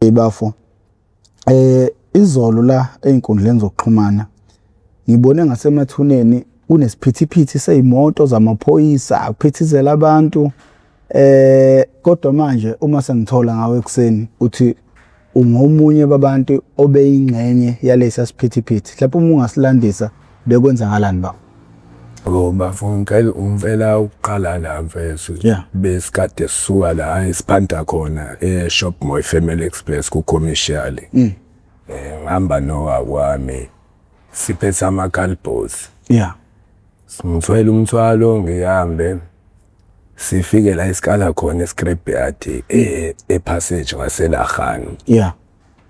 Bafo, izolo la ey'nkundleni zokuxhumana ngibone ngasemathuneni kunesiphithiphithi sey'moto zamaphoyisa, kuphithizela abantu. Kodwa manje uma sengithola ngawe ekuseni uthi ungomunye babantu obeyingxenye yalesa siphithiphithi. Mhlawumbe uma ungasilandisa bekwenzakalani baba? Oh bafo, ngicela ukuqala la mfethu. Besikade sisuka la esiphanda khona e-Shop Moy Family Express ku-commercial. Ngihamba nowakwami siphethe ama-cardboards. Ngithwele umthwalo ngihambe sifike la esikala khona e-scrap yard e-Passage ngaseLarhani.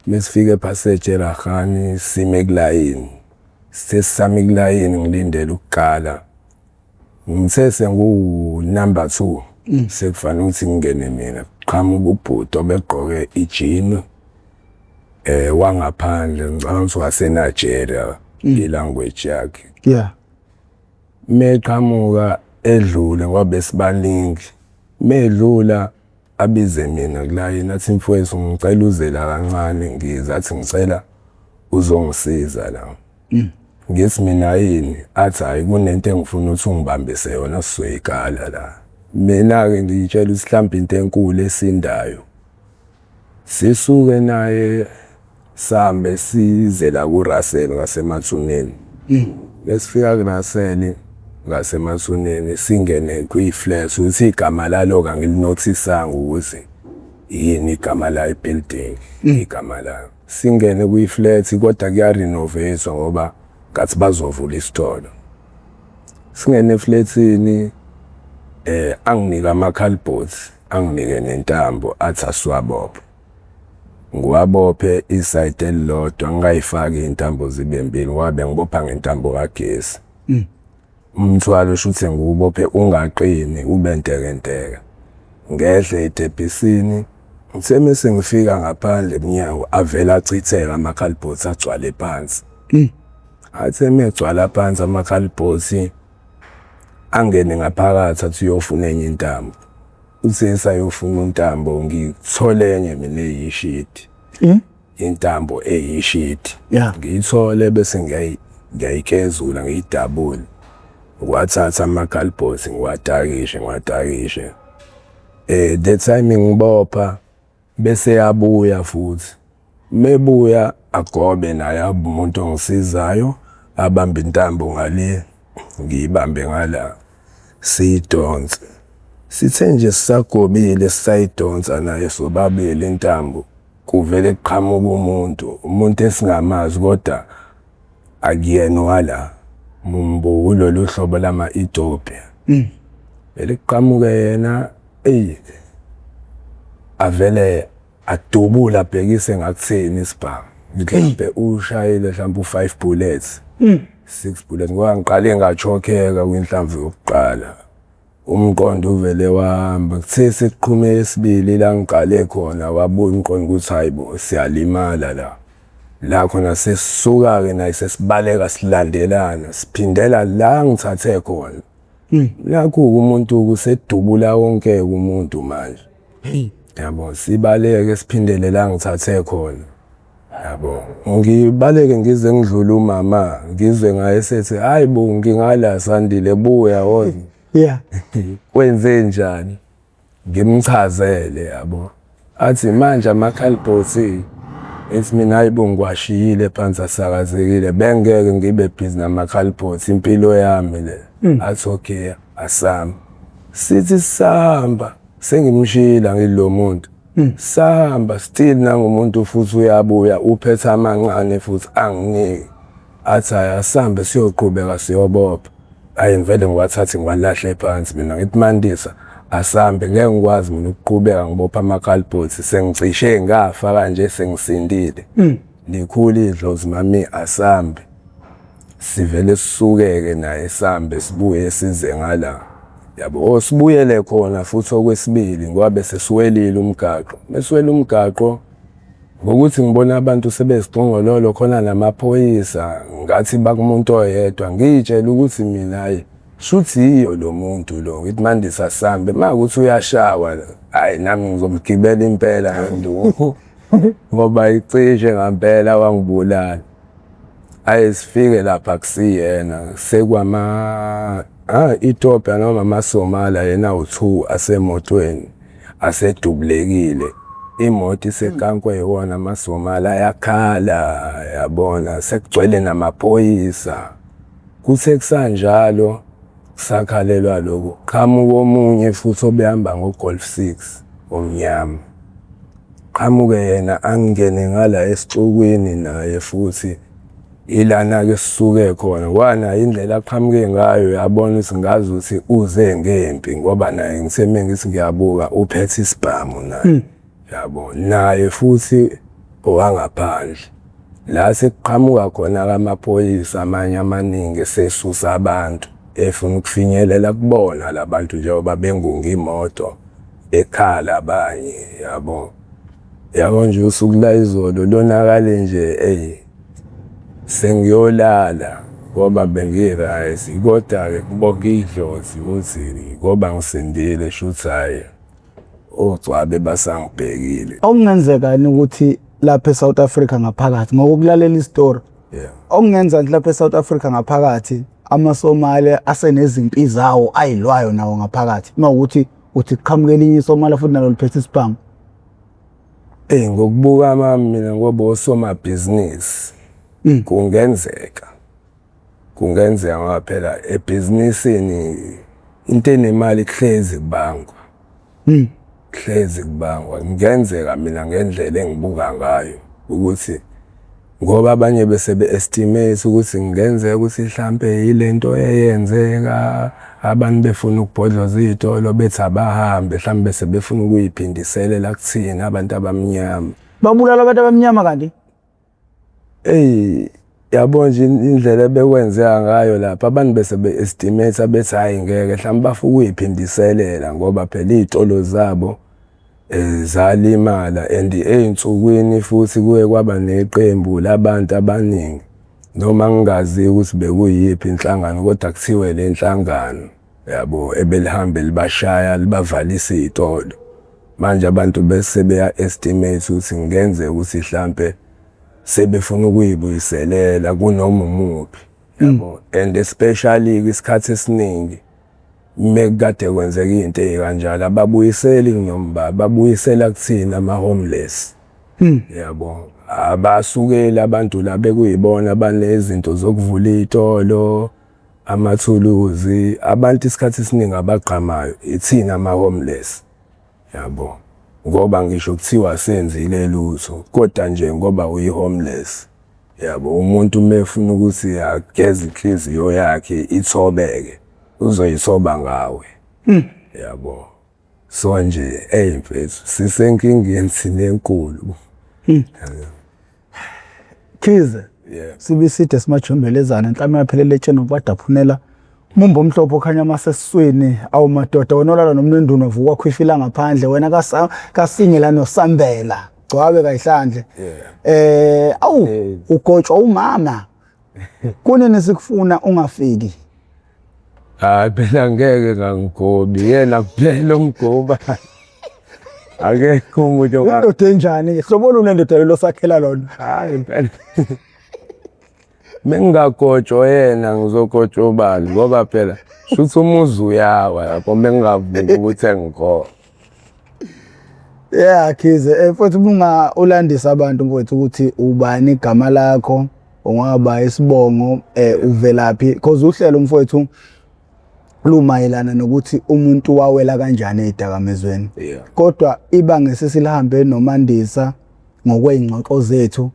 Mesifika e-Passage eLarhani sime kulayini. Sesisame kulayini ngilindele ukuqala. Ngithe sengu number 2 sekufanele ukuthi ngingene mina. Qhamuka ubhuti obegqoke ijini wangaphandle, ngicabanga ukuthi waseNigeria ilanguage yakhe. Meqhamuka edlule ngoba besibaningi. Medlula abize mina kulayini athi mfowethu ngicela uze la kancane, ngize athi ngicela uzongisiza la. Ngithi mina yini? Athi hhayi kunento engifuna ukuthi ungibambise yona sizoyikala la. Mina-ke ngiyitshela ukuthi mhlawumbe into enkulu esindayo. Sisuke naye sambe size la ku-Russell ngasemathuneni. Mesifika ku-Russell ngasemathuneni singene kwi-flat, ukuthi igama lalo-ke angilinothisanga ukuthi yini igama layo i-building, igama layo. Singene kwi-flat kodwa kuya-renovate-wa ngoba ngathi bazovula isitolo. Singene eflethini anginike ama-cardboards, anginike nentambo athi asiwabophe. Ngiwabophe isayidi elilodwa ngingayifaki iy'ntambo zibe mbili ngoba bengibopha ngentambo kagesi. Umthwalo shuthi ngiwubophe ungaqini ube ntekenteke. Ngehle ey'tebhisini, ngithe mese ngifika ngaphandle emnyango avele achitheka ama-cardboards agcwale phansi. Athe megcwala phansi ama-cardboards angene ngaphakathi athi uyofuna enye intambo. Uthe esayofuna intambo ngithole enye mina eyishidi. Intambo eyishidi. Ngiyithole bese ngiyayikezula ngiyidabule. Ngiwathatha ama-cardboards ngiwatakishe ngiwatakishe. The time ngibopha bese yabuya futhi. Mebuya agobe naye abe umuntu ongisizayo, abambe intambo ngale ngiyibambe ngala siyidonse. Sithe nje sisagobile sisayidonsa naye sobabili intambo, kuvele kuqhamuka umuntu, umuntu esingamazi kodwa akuyena owala. Mumbuka kulolu hlobo lama-Ethiopia. Vele kuqhamuke yena, eyi avele adubule abhekise ngakuthini isibhamu. Mhlawumbe ushayile mhlawumbe u-5 bullets, 6 bullets, ngoba ngiqale ngachokheka kwinhlamvu yokuqala. Umqondo uvele wahamba, kuthe sekuqhume esibili la ngiqale khona wabuya umqondo ukuthi hayi bo siyalimala la. La khona sesisuka-ke naye sesibaleka silandelana, siphindela la ngithathe khona. Nakhu-ke umuntu usedubula wonke-ke umuntu manje. Yabo, sibaleke siphindele la ngithathe khona. Yabo, ngibaleke ngize ngidlule umama, ngizwe ngaye esethi hayi bo ngingala Sandile buya woza. Kwenze njani? Ngimchazele yabo. Athi manje ama-cardboards ethi mina hayi bo ngiwashiyile phansi asakazekile, bengeke ngibe busy nama-cardboards impilo yami le. Athi okay asami. Sithi sisahamba sengimshiyile ngilo muntu. Sahamba still nangumuntu futhi uyabuya uphethe amancane futhi anginiki. Athi hhayi asambe siyoqhubeka siyobopha. Hhayi ngivele ngiwathathe ngiwalahle phansi mina ngithi Mandisa asambe ngeke ngikwazi mina ukuqhubeka ngibopha ama-cardboards sengicishe ngafa kanje sengisindile. Likhulu idlozi mami asambe. Sivele sisukeke naye sambe sibuye size ngala. Yabo, sibuyele khona futhi okwesibili ngoba bese siwelile umgaqo. Mesiwele umgaqo ngokuthi ngibona abantu sebezixongololo khona namaphoyisa ngathi bakumuntu oyedwa, ngiyitshela ukuthi mina hayi shuthi yiyo lo muntu lo, ngithi Mandisa sambe makuthi uyashawa hhayi nami ngizomgibela impela ngenduku. Ngoba icishe ngampela wangibulala. Aye sifike lapha kusiyena sekwama Ethiopia noma amaSomalia yena u2 asemotweni asedubulekile. Imoto isekankwe yiwona amaSomalia ayakhala yabona sekugcwele namaphoyisa. Kuthe kusanjalo kusakhalelwa lokho qhamuka omunye futhi obehamba ngo-Golf 6 omnyama. Qhamuke yena angene ngala esixukwini naye futhi ilana-ke sisuke khona ngoba naye indlela aqhamuke ngayo uyabona ukuthi ngazi ukuthi uze ngempi ngoba naye ngithe mengithi ngiyabuka uphethe isibhamu naye. Yabo naye futhi owangaphandle la sekuqhamuka khona amaphoyisa amanye amaningi esesusa abantu efuna ukufinyelela kubona labantu njengoba bengunga imoto bekhala abanye yabo. Yabo nje usuku la izolo lonakale nje eyi sengiyolala ngoba bengi-right kodwa-ke kubonga idlozi ukuthi ngoba ngisindile shuthi hhayi ogcwabe basangibhekile. Okungenzeka yini ukuthi lapha eSouth Africa ngaphakathi ngokulalela isitori Yeah. okungenza nje lapha eSouth Africa ngaphakathi amaSomali asenezimpi zawo ayilwayo nawo ngaphakathi uma ukuthi uthi kuqhamuka elinye iSomali futhi nalo liphethe isibhamu. Eyi ngokubuka mami mina ngoba osomabhizinisi kungenzeka kungenzeka ngoba phela ebhizinisini into enemali kuhlezi kubangwa. Kuhlezi kubangwa. Kungenzeka mina ngendlela engibuka ngayo ukuthi ngoba abanye bese be-estimate ukuthi kungenzeka ukuthi hlampe yilento eyenzeka abantu befuna ukubhodloza iy'tolo bethi abahambe hlampe bese befuna ukuyiphindiselela kuthina abantu abamnyama. Babulala abantu abamnyama kanti? Eyi yabo nje indlela ebekwenzeka ngayo lapha abantu bese be-estimate bethi hhayi ngeke hlampe bafuna ukuyiphindiselela ngoba phela iy'tolo zabo zalimala and ey'nsukwini futhi kuye kwaba neqembu labantu abaningi noma ngingazi ukuthi bekuyiyiphi inhlangano kodwa kuthiwe le nhlangano yabo ebelihambe libashaya libavalisa iy'tolo. Manje abantu bese beya-estimate ukuthi kungenzeka ukuthi hlampe sebefuna ukuyibuyiselela kunoma umuphi yabo and especially isikhathi esiningi mekade kwenzeka into ey'kanjalo ababuyiseli kunoma babuyisela kuthina ama-homeless. Yabo abasukeli abantu la bekuyibona abanezinto zokuvula iy'tolo amathuluzi abantu isikhathi esiningi abagqamayo ithina ama-homeless yabo ngoba ngisho kuthiwa senzile lutho kodwa nje ngoba uyi-homeless yabo umuntu mefuna ukuthi ageze inhliziyo yakhe ithobeke uzoyithoba ngawe yabo. So nje eyi mfethu sisenkingeni thina enkulu. Khize sibiside simajombelezana inhlama yaphelela etsheni ubadaphunela mumbo omhlophe okhanya amasesiswini awu madoda wena olala nomnenduna vuka khwifila ngaphandle wena kasinye la nosambela gcwabe kayihlandle awu ugotshwa umama kunini sikufuna ungafiki. Hayi phela ngeke ngangigobi yena kuphela ongigoba. Akekho umuntu Indoda enjani? Hlobo luni lendoda lelo sakhela lona? Hayi phela. Mengingagotshwa yena ngizogotshwa ubani ngoba phela shuthi umuzi uyawa lapho mengingavuki ukuthi engikhona. Yeah Khize, mfowethu ubunga ulandisa abantu mfowethu ukuthi ubani igama lakho, ungaba isibongo, uvelaphi because uhlelo mfowethu lumayelana nokuthi umuntu wawela kanjani ezidakamizweni. Kodwa ibanga esesilihambe noMandisa ngokwey'ngxoxo zethu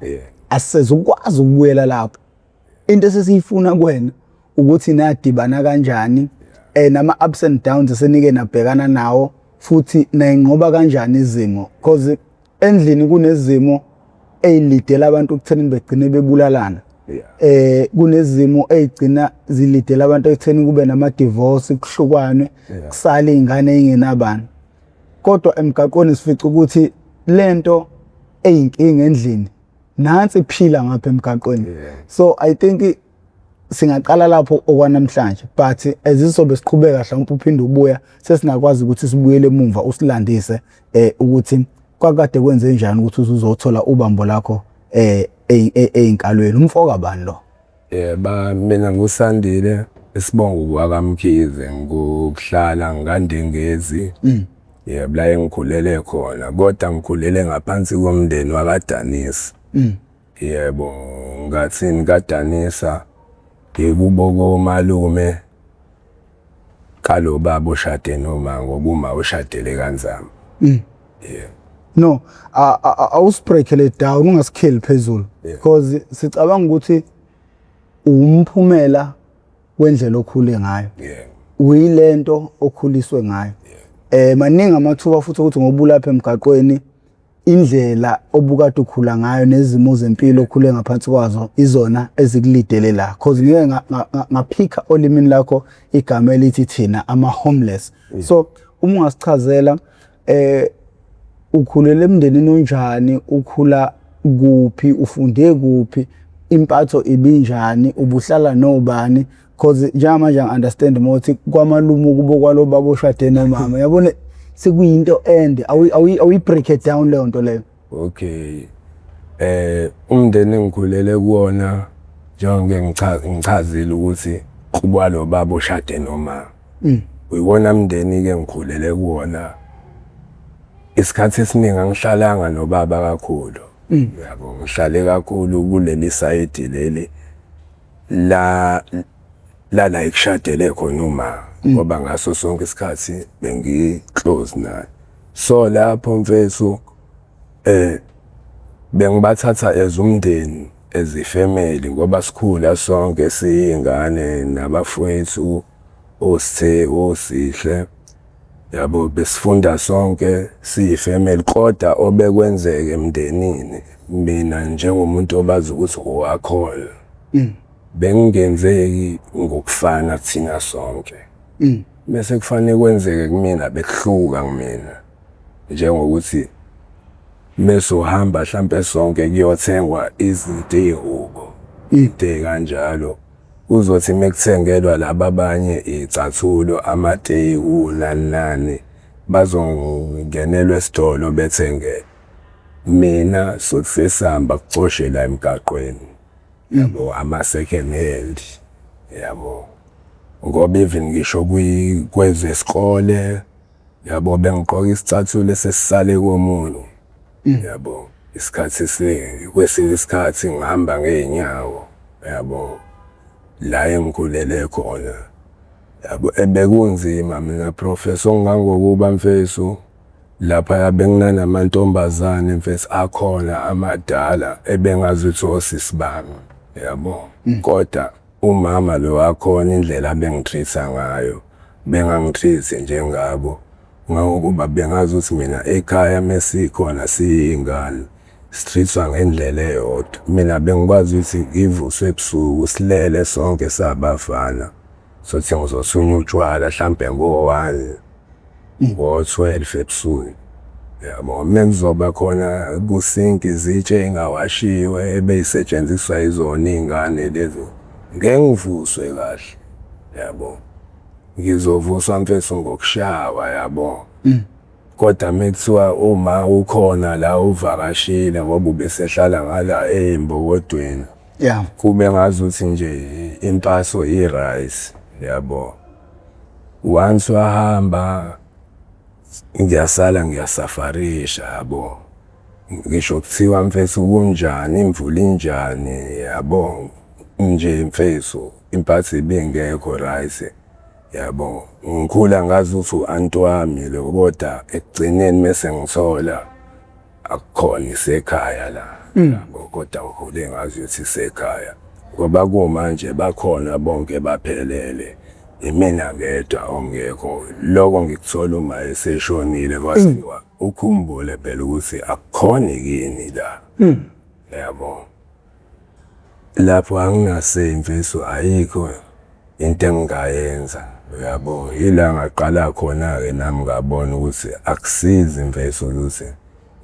asisezukwazi ukubuyela lapho. Into esesiyifuna kuwena ukuthi nadibana kanjani nama ups and downs esenike nabhekana nawo futhi nayinqoba kanjani izimo because endlini kunezimo eyilidela abantu ekutheni begcine bebulalana. Kunezimo eyigcina zilidela abantu ekutheni kube nama divorce kuhlukanwe kusale ingane engenabani. Kodwa emgaqweni sifica ukuthi lento eyinkinga endlini nansi iphila ngapha emgaqweni. So I think singaqala lapho okwanamhlanje but as isobe siqhubeka mhlawumbe uphinde ubuya sesingakwazi ukuthi sibuyele emumva usilandise ukuthi Kwakade kwenze njani ukuthi uzothola ubambo lakho ey'nkalweni? Umfoka bani lo? Yeba, mina nguSandile, isibongo kwakaMkhize, ngokuhlala ngikaNdengezi. Yebo, la engikhulele khona, kodwa ngikhulele ngaphansi komndeni wakaDanisa. Yebo, ngathini kaDanisa, ngikubo komalume kalo baba oshade noma ngoba uma ushadele kaNzama. Yebo. No, awusibreakele down, ungasikheli phezulu, because sicabanga ukuthi umphumela wendlela okhule ngayo. Uyilento okhuliswe ngayo. Maningi amathuba futhi ukuthi ngoba ulapha emgaqweni, indlela obukade ukhula ngayo nezimo zempilo okhule ngaphansi kwazo izona ezikulidele la, cause ngike ngaphika olimini lakho igama elithi thina ama homeless. So uma ungasichazela, ukhulele emndenini onjani, ukhula kuphi, ufunde kuphi, impatho ibinjani, ubuhlala nobani? Cause njengamanje ngi-understand more ukuthi kwamalume kubo kwalo baba oshade nomama, yabona, sekuyinto ende. Awu-break it down leyo nto leyo. Okay. Umndeni engikhulele kuwona, njengoba ngichazile ukuthi kuba lo baba oshade noma. Uyiwona mndeni ke ngikhulele kuwona. Isikhathi esiningi angihlalanga nobaba kakhulu. Yabo, ngihlale kakhulu kuleli side leli la la ekushadele khona uma, ngoba ngaso sonke isikhathi bengi close naye. So lapho mfethu bengibathatha as umndeni, as ifamily, ngoba sikhula sonke siyingane nabafowethu oSithe, oSihle, yabo, besifunda sonke siyifamily. Kodwa obekwenzeka emndenini, mina njengomuntu obazi ukuthi uwakhona, bengingenzeki ngokufana kuthina sonke. Bese kufanele kwenzeke kumina bekuhluka kumina, njengokuthi mese uhamba mhlampe sonke kuyothengwa izinto, ey'ngubo, into ey'kanjalo, kuzothi mekuthengelwa laba abanye iy'cathulo, amateku, nani nani, bazongenelwa esitolo bethenge. Mina sothi sesihamba kucoshe la emgaqweni, yabo, ama-second hand, yabo, ngoba even ngisho kwezesikole, yabo, bengigqoka isicathulo esesisale komunye, yabo, isikhathi esiningi. Kwesinye isikhathi ngihamba ngey'nyawo, yabo, la engikhulele khona, yabo, bekunzima mina, professor, okungangokuba mfethu laphaya benginanamantombazane mfethu akhona amadala ebengazuthi osisi bami, yabo, kodwa umama lo wakhona, indlela abengitreat-a ngayo, bengangitreat njengabo, ngokuba bengazi ukuthi mina ekhaya mesikhona siyingane sitreat-wa ngendlela eyodwa. Mina bengikwazi ukuthi ngivuswe ebusuku, silele sonke sabafana, sothi ngizothunya utshwala hlampe ngo-1, ngo-12 ebusuku, yabo. Mekuzoba khona kusinki izitsha ey'ngawashiwe ebey'setshenziswa yizona iy'ngane lezi, ngeke ngivuswe kahle, yabo, ngizovuswa mfethu ngokushawa, yabo. Kodwa mekuthiwa uma ukhona la uvakashile, ngoba ubesehlala ngala ey'mbokodweni, kube ngazuthi nje impaso i-right, yabo. Once wahamba, ngiyasala ngiyasafarisha, yabo. Ngisho kuthiwa mfethu kunjani, imvula injani, yabo, nje mfethu impatho ibingekho right, yabo. Ngikhula ngazi ukuthi u-anti wami lo, kodwa ekugcineni mese ngithola akukhona, isekhaya la, yabo. Kodwa ngikhule ngazi ukuthi isekhaya, ngoba kumanje bakhona bonke baphelele, imina ngedwa ongekho. Lokho ngikuthola uma eseshonile, kwathiwa ukhumbule phela ukuthi akukhona kini la, yabo. Lapho anginasay mfethu, ayikho into engingayenza, uyabo. Ila ngaqala khona-ke nami ngabona ukuthi akusizi mfethu ukuthi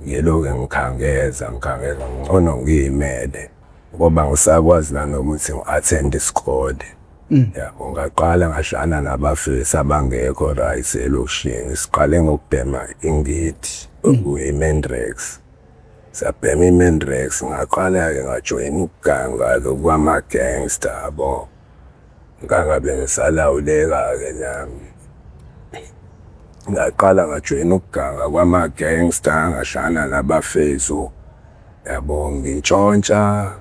ngiloke ngikhangeza ngikhangeza, ngcono ngiy'mele, ngoba ngisakwazi nanokuthi ngi-attend isikole. Yabo, ngaqala ngahlangana nabafesi abangekho right elokishini. Siqale ngokubhema ingidi, okuyi-Mandrax. Sabhema i-Mandrax, ngaqala-ke ngajoyina ukuganga-ke kwama-gangster yabo. Ngangabe ngisalawuleka-ke nami. Ngaqala ngajoyina ukuganga kwama-gangster, ngahlangana nabafethu yabo, ngintshontsha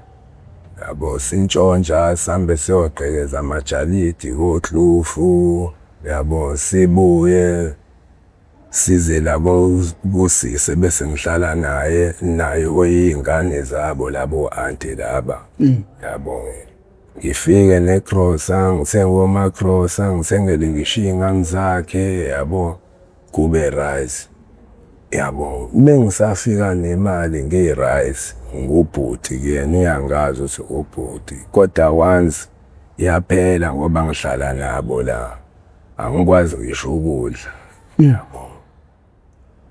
yabo, sintshontsha sihambe siyogqekeza amajalidi koKlufu yabo, sibuye size la kusisi ebese ngihlala naye, naye oyingane zabo labo anti laba yabo. Ngifike negrosa, ngithenge omagrosa, ngithengele ngisho iy'ngane zakhe yabo, kube right yabo. Mengisafika nemali ngi-right, ngubhuti kuyena uyangazi ukuthi ubhuti, koda once yaphela ngoba ngihlala nabo la, angikwazi ngisho ukudla yabo.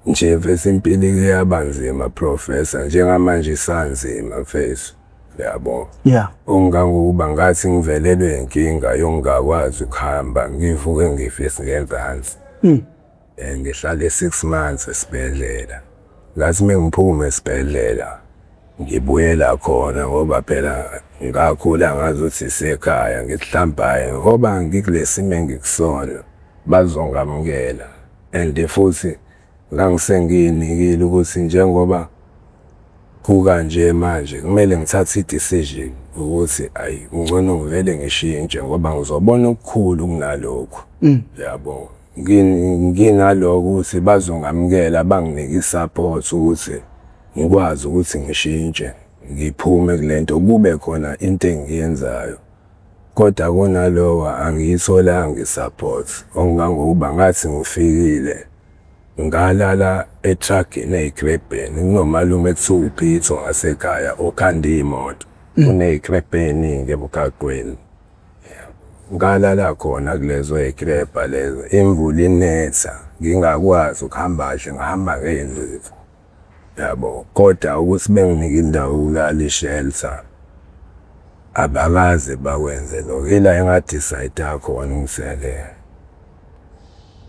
Nje mfethu impilo ike yaba nzima Professor, njengamanje isanzima mfethu, yabo. Yeah. Okungangokuba ngathi ngivelelwe inkinga yokungakwazi ukuhamba, ngivuke ngifisa ngenzansi. Ngihlale 6 months esibhedlela, ngathi uma ngiphuma esibhedlela ngibuyela khona ngoba phela ngakhula ngazi ukuthi isekhaya, ngithi hlampe hhayi ngoba ngikule simo engikusona bazongamukela and futhi ngangisengiyinikile ukuthi njengoba kukanje manje kumele ngithathe i-decision ukuthi ayi ngcono ngivele ngishintshe ngoba ngizobona okukhulu kunalokhu, yabo. Nginaloko ukuthi bazongamukela banginike i-support ukuthi ngikwazi ukuthi ngishintshe ngiphume kule nto kube khona into engiyenzayo. Kodwa kunaloko angiyitholanga i-support, okungangokuba ngathi ngifikile ngalala ethragini ey'krebheni kunomalume ekuthiwa uPitso ngasekhaya okhanda iy'moto, uney'krebhu ey'ningi emgaqweni. Ngalala khona kulezo y'krebha lezo, imvula inetha ngingakwazi ukuhamba kahle ngihamba ngey'ndevu, yabo. Koda ukuthi benginike indawo yokulala i-shelter, abakaze bakwenze loko. Ila enga-decide-a khona ukuthi ene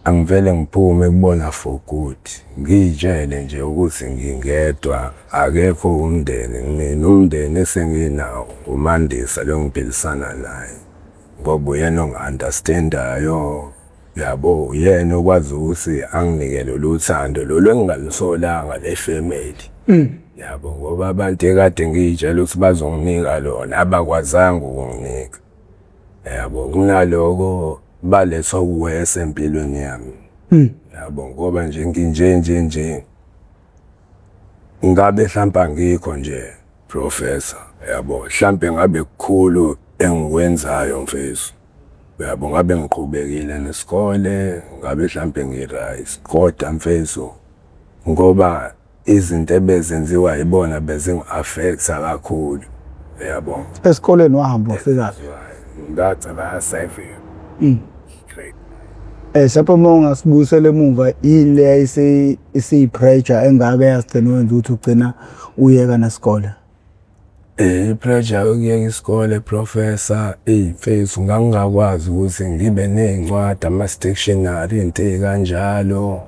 angivele ngiphume kubona for good, ngiy'tshele nje ukuthi ngingedwa akekho umndeni kumina, umndeni esenginawo uMandisa lo engiphilisana naye ngoba uyena ongi-understand-ayo, yabo. Uyena okwazi ukuthi anginike lolu thando lolu engingalutholanga le-family, yabo. Ngoba abantu ekade ngiy'tshela ukuthi bazonginika lona abakwazanga ukunginika, yabo. Kunaloko baletha oku-worse empilweni yami, yabo, ngoba nje nginje nje nje, ngabe hlampe angikho nje Professor, yabo, hlampe ngabe kukhulu engikwenzayo mfethu, yabo, ngabe ngiqhubekile nesikole, ngabe hlampe ngi-right. Kodwa mfethu ngoba izinto ebezenziwa yibona bezingi-affect-a kakhulu, yabo. Esikoleni wahamba wafika? Ngagcina ka-7, grade. Mhlawumbe uma ungasibuyisela emuva, yini le isiyi-pressure engaka eyasigcina wenza ukuthi ugcina uyeka nesikole? I-pressure yokuyeka isikole Professor, eyi mfethu ngangingakwazi ukuthi ngibe ney'ncwadi, ama-stationery, iy'nto ey'kanjalo,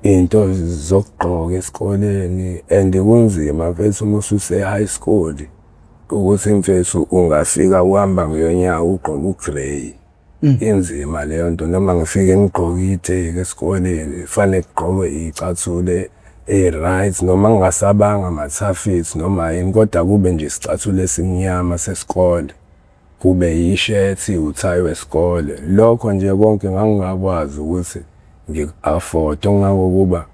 iy'nto zokugqoka esikoleni and kunzima mfethu uma ususe-high school ukuthi mfethu ungafika uhamba ngenyawo ugqoke u-grey. Inzima leyo nto noma ngifike ngigqoke iteki esikoleni kufanele kugqokwe iy'cathulo eyi-right noma ngingasabanga ama-toughies noma yini kodwa kube nje isicathulo esimnyama sesikole, kube ishethi, uthayi wesikole. Lokho nje konke ngangingakwazi ukuthi ngiku-afford-e okungangokuba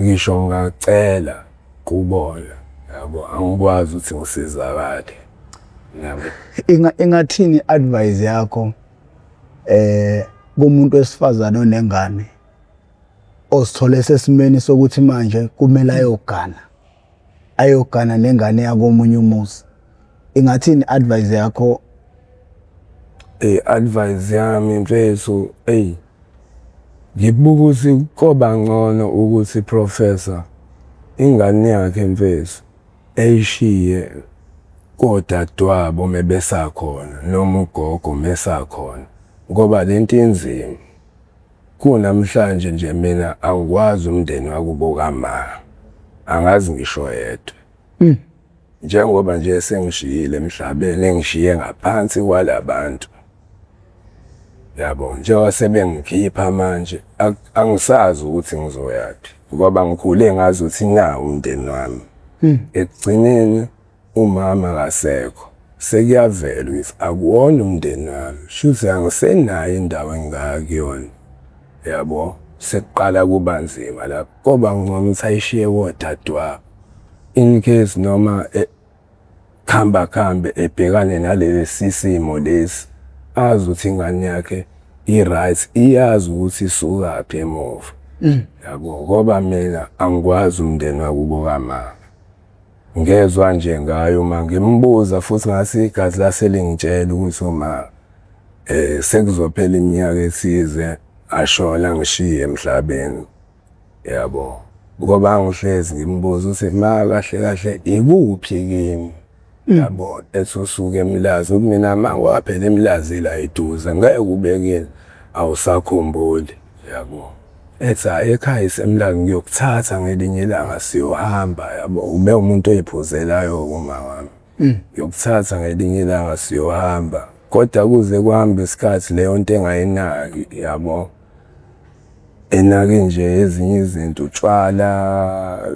ngisho ngingacela kubona, yabo, angikwazi ukuthi ngisizakale, yabo. Ingathini i-advice yakho kumuntu wesifazane onengane ozithole sesimeni sokuthi manje kumele ayogana, ayogana nengane yakomunye umuzi? Ingathini i-advice yakho? I-advice yami mfethu, eyi, ngikubuka ukuthi koba ngcono ukuthi Professor, ingane yakhe mfethu eyishiye. Kodadewabo mebesakhona noma ugogo mesakhona ngoba lento inzima. Kunamhlanje nje mina angikwazi umndeni wakubo kama, angazi ngisho yedwa. Njengoba nje sengishiyile emhlabeni engishiye ngaphansi kwalabantu. Yabo, njengoba sebengikhipha manje angisazi ukuthi ngizoyaphi ngoba ngikhule ngazi ukuthi nawu umndeni wami. Ekugcineni umama akasekho, sekuyavela ukuthi akuwona umndeni wami, shuthi angisenayo indawo engingaya kuyona. Yabo, sekuqala kuba nzima lapho. Koba ngcono ukuthi ayishiye kodadewabo in case noma khamba khambe ebhekane nalesi simo lesi, azi ukuthi ingane yakhe i-right, iyazi ukuthi isukaphi emuva. Yabo, ngoba mina angikwazi umndeni wakubo kama. Ngezwa nje ngayo uma ngimbuza futhi ngase igazi lase lingitshela ukuthi uma sekuzophela iminyaka ethize ashona angishiye emhlabeni. Yabo, ngoba ngihlezi ngimbuza ukuthi ma kahle kahle ikuphi kimi? Yabo, ethi usuke eMlazi, ukuthi mina ma ngoba phela eMlazi la eduze ngeke ube kini awusakhumbuli, yabo. Ethi hhayi ekhaya iseMlazi ngiyokuthatha ngelinye ilanga siyohamba, yabo. Ube umuntu oyiphuzelayo-ke uma wami. Ngiyokuthatha ngelinye ilanga siyohamba, kodwa kuze kuhambe isikhathi leyo nto engayinaki, yabo. Enake nje ezinye izinto, utshwala,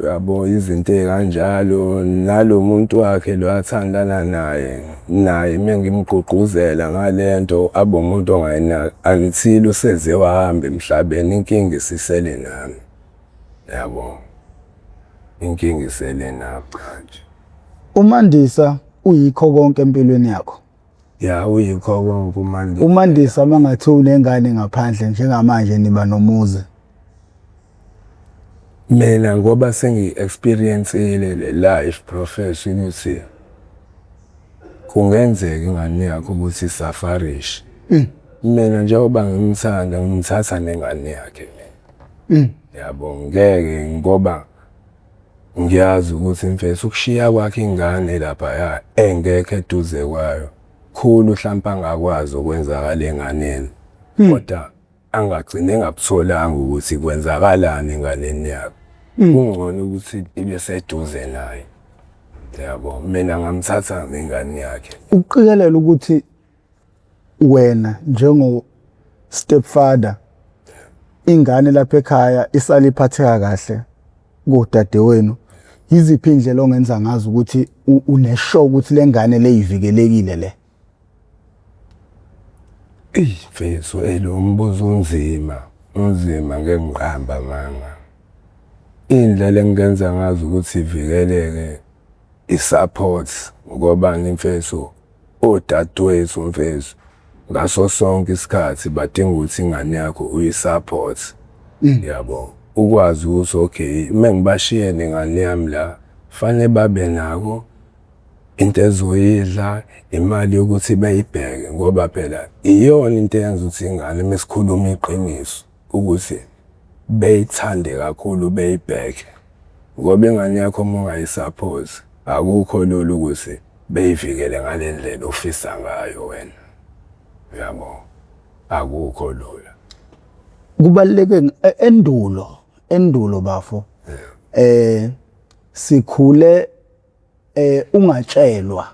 yabo, izinto ey'kanjalo. Nalo muntu wakhe lo athandana naye, naye mengimgqugquzela ngale nto abe umuntu ongayinaki until useze wahamba emhlabeni, inkinga isisele nami, yabo. Inkinga isele nami manje. UMandisa uyikho konke empilweni yakho. Ya, uyikho konke uMandisa. UMandisa mangathiwa unengane ngaphandle njengamanje niba nomuzi. Mina ngoba sengiyi-experience-ile le life professor ukuthi kungenzeka ingane yakho ukuthi isafarishe. Mina njengoba ngimthanda ngimthatha nengane yakhe mina. Yabo, ngeke ngoba ngiyazi ukuthi mfethu ukushiya kwakhe ingane laphaya engekho eduze kwayo khulu hlampe angakwazi okwenzakala enganeni, kodwa angagcine engakutholanga ukuthi kwenzakalani enganeni yakhe. Kungcono ukuthi ibe seduze naye. Yabo, mina ngamthatha nengane yakhe. Ukuqikelela ukuthi wena njengo stepfather ingane lapha ekhaya isale iphatheka kahle kodadewenu, yiziphi indlela ongenza ngazo ukuthi unesure ukuthi le ngane le ivikelekile le? Eyi mfethu, lo mbuzo unzima, unzima ngeke ngiqambe amanga. Iy'ndlela engingenza ngazo ukuthi ivikeleke i-support ngobani mfethu, odadewethu mfethu ngaso sonke isikhathi badinga ukuthi ingane yakho uyi-support, yabo. Ukwazi ukuthi okay, uma ngibashiye nengane yami la, fanele babe nako into ezoyidla, imali yokuthi beyibheke ngoba phela iyona into eyenza ukuthi ingane mesikhuluma iqiniso ukuthi beyithande kakhulu beyibheke. Ngoba ingane yakho uma ungayi-support akukho lula ukuthi beyivikele ngale ndlela ofisa ngayo wena. Uyabo? Akukho lula. Kubaluleke endulo, endulo bafo. Sikhule ungatshelwa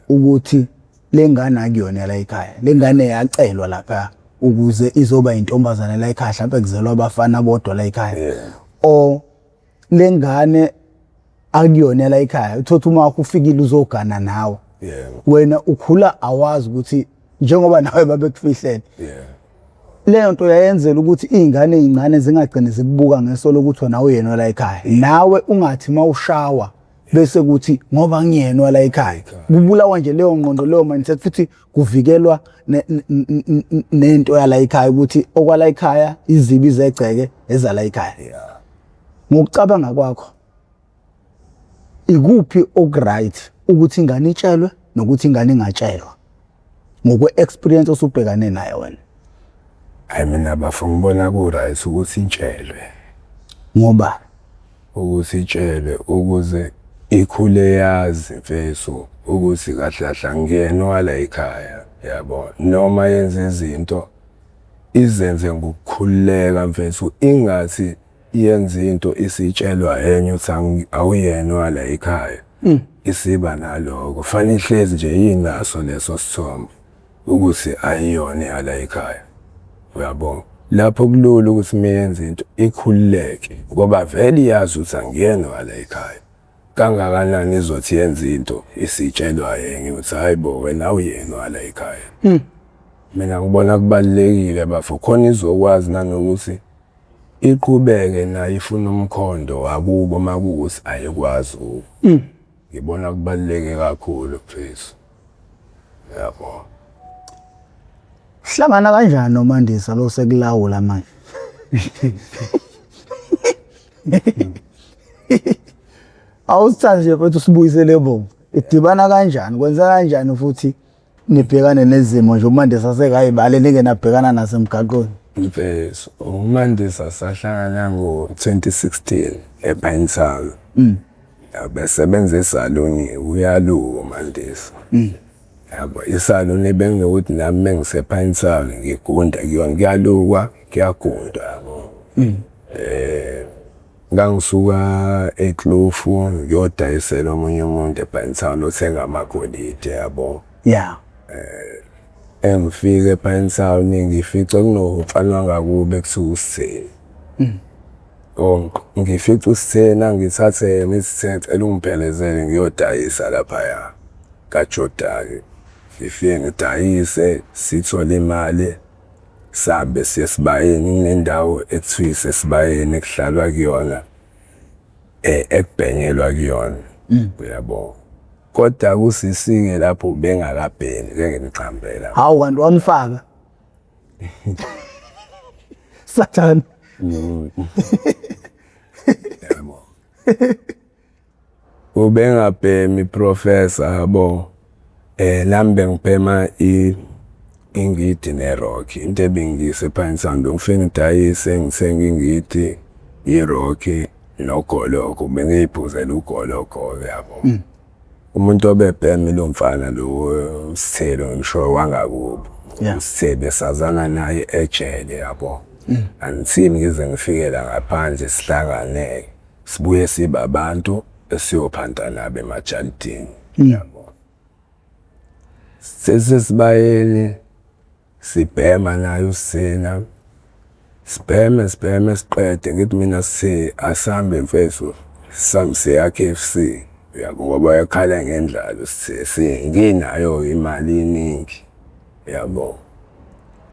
ukuthi lengane akuyona la ekhaya. Lengane yacelwa lapha ukuze izoba intombazane la ekhaya, mhlawumbe kuzelwa abafana bodwa la ekhaya. Or lengane akuyona la ekhaya, uthothi uma wakho ufikile uzogana nawe. Wena ukhula awazi ukuthi njengoba nawe babekufihlele. Leyo nto yayenzela ukuthi iy'ngane ey'ncane zingagcini zikubuka ngeso lokuthi wena uyena la ekhaya. Nawe ungathi uma ushawa bese kuthi ngoba ngiyena la ekhaya. Kubulawa nje leyo ngqondo, leyo mindset, futhi kuvikelwa nento yala ekhaya ukuthi okwala ekhaya izibi zegceke ezala ekhaya. Ngokucabanga kwakho ikuphi okuright ukuthi ingane itshelwe nokuthi ingane ingatshelwa ngokwe-experience osubhekane nayo wena? Hayi, mina bafo ngibona ku-right ukuthi itshelwe. Ngoba Ukuthi itshelwe ukuze Ikhule yazi mfethu ukuthi kahle kahle angiyena owala ekhaya yabo, noma yenza izinto izenze ngokukhululeka mfethu, ingathi yenza into isitshelwa enye ukuthi awuyena owala ekhaya. Isiba naloko fanele ihlezi nje inaso leso sithombe ukuthi ayiyona eyala ekhaya, uyabo. Lapho kulula ukuthi uma yenza into ikhululeke ngoba vele iyazi ukuthi angiyena owala ekhaya. Kangakanani izothi yenza into isitshelwa enye ukuthi hayi bo wena awuyena owala ekhaya. Mina ngibona kubalulekile bafo khona izokwazi nanokuthi iqhubeke nayo ifuna umkhondo wakubo uma kuwukuthi ayikwazi. Ngibona kubaluleke kakhulu mfethu, yabo. Hlangana kanjani noMandisa lo sekulawula manje? Awusithandi nje mfethu usibuyisele emuva. Idibana kanjani? Kwenza kanjani futhi nibhekane nezimo nje uMandisa sekayibale nike nabhekana naso emgaqweni? Mfethu, uMandisa sahlangana ngo-2016 ePinetown. Besebenza esaluni uyaluka uMandisa. Yabo, isaluni benginokuthi nami mengisePinetown ngigunda kuyona, kuyalukwa kuyagundwa yabo. Ngangisuka eKloof ngiyodayisela omunye umuntu ePinetown othenga amagolide yabo. Yeah. Engifika ePinetown ngifice kunomfana wangakubo ekuthiwa uSitheni. Oh, ngifice uSitheni angithathe ngithi Sithe ngicela ungiphelezele ngiyodayisa laphaya kaJordani. Ngifike ngidayise sithole imali sihambe siye esibayeni kunendawo ekuthiwa isesibayeni ekuhlalwa kuyona ekubhenyelwa kuyona, uyabo. Kodwa kusisi-ke lapho bengakabhemi ngeke ngiqambe la. Hawu kanti wamfaka. Sathane. Yabo. Ubengabhemi professor yabo. Nami bengibhema ingidi nerock into ebingiyise ePinetown bengifike ngidayise ngithenge ingidi irock nogologo bengiyiphuzela ugologo yabo. Umuntu obebhema ilo mfana lo uSithelo ngisho wangakubo. Usithebe sazana naye ejele yabo. Until ngize ngifike la ngaphandle sihlangane sibuye sibe abantu esiyophanta nabo emajalidini yabo. Sesesibayeni sibhema naye uSithena, sibheme sibheme siqede ngithi mina Sithe asambe mfethu sihambe siya K_F_C uyabo ngoba wayekhala ngendlala uSithe nginayo imali iningi yabo.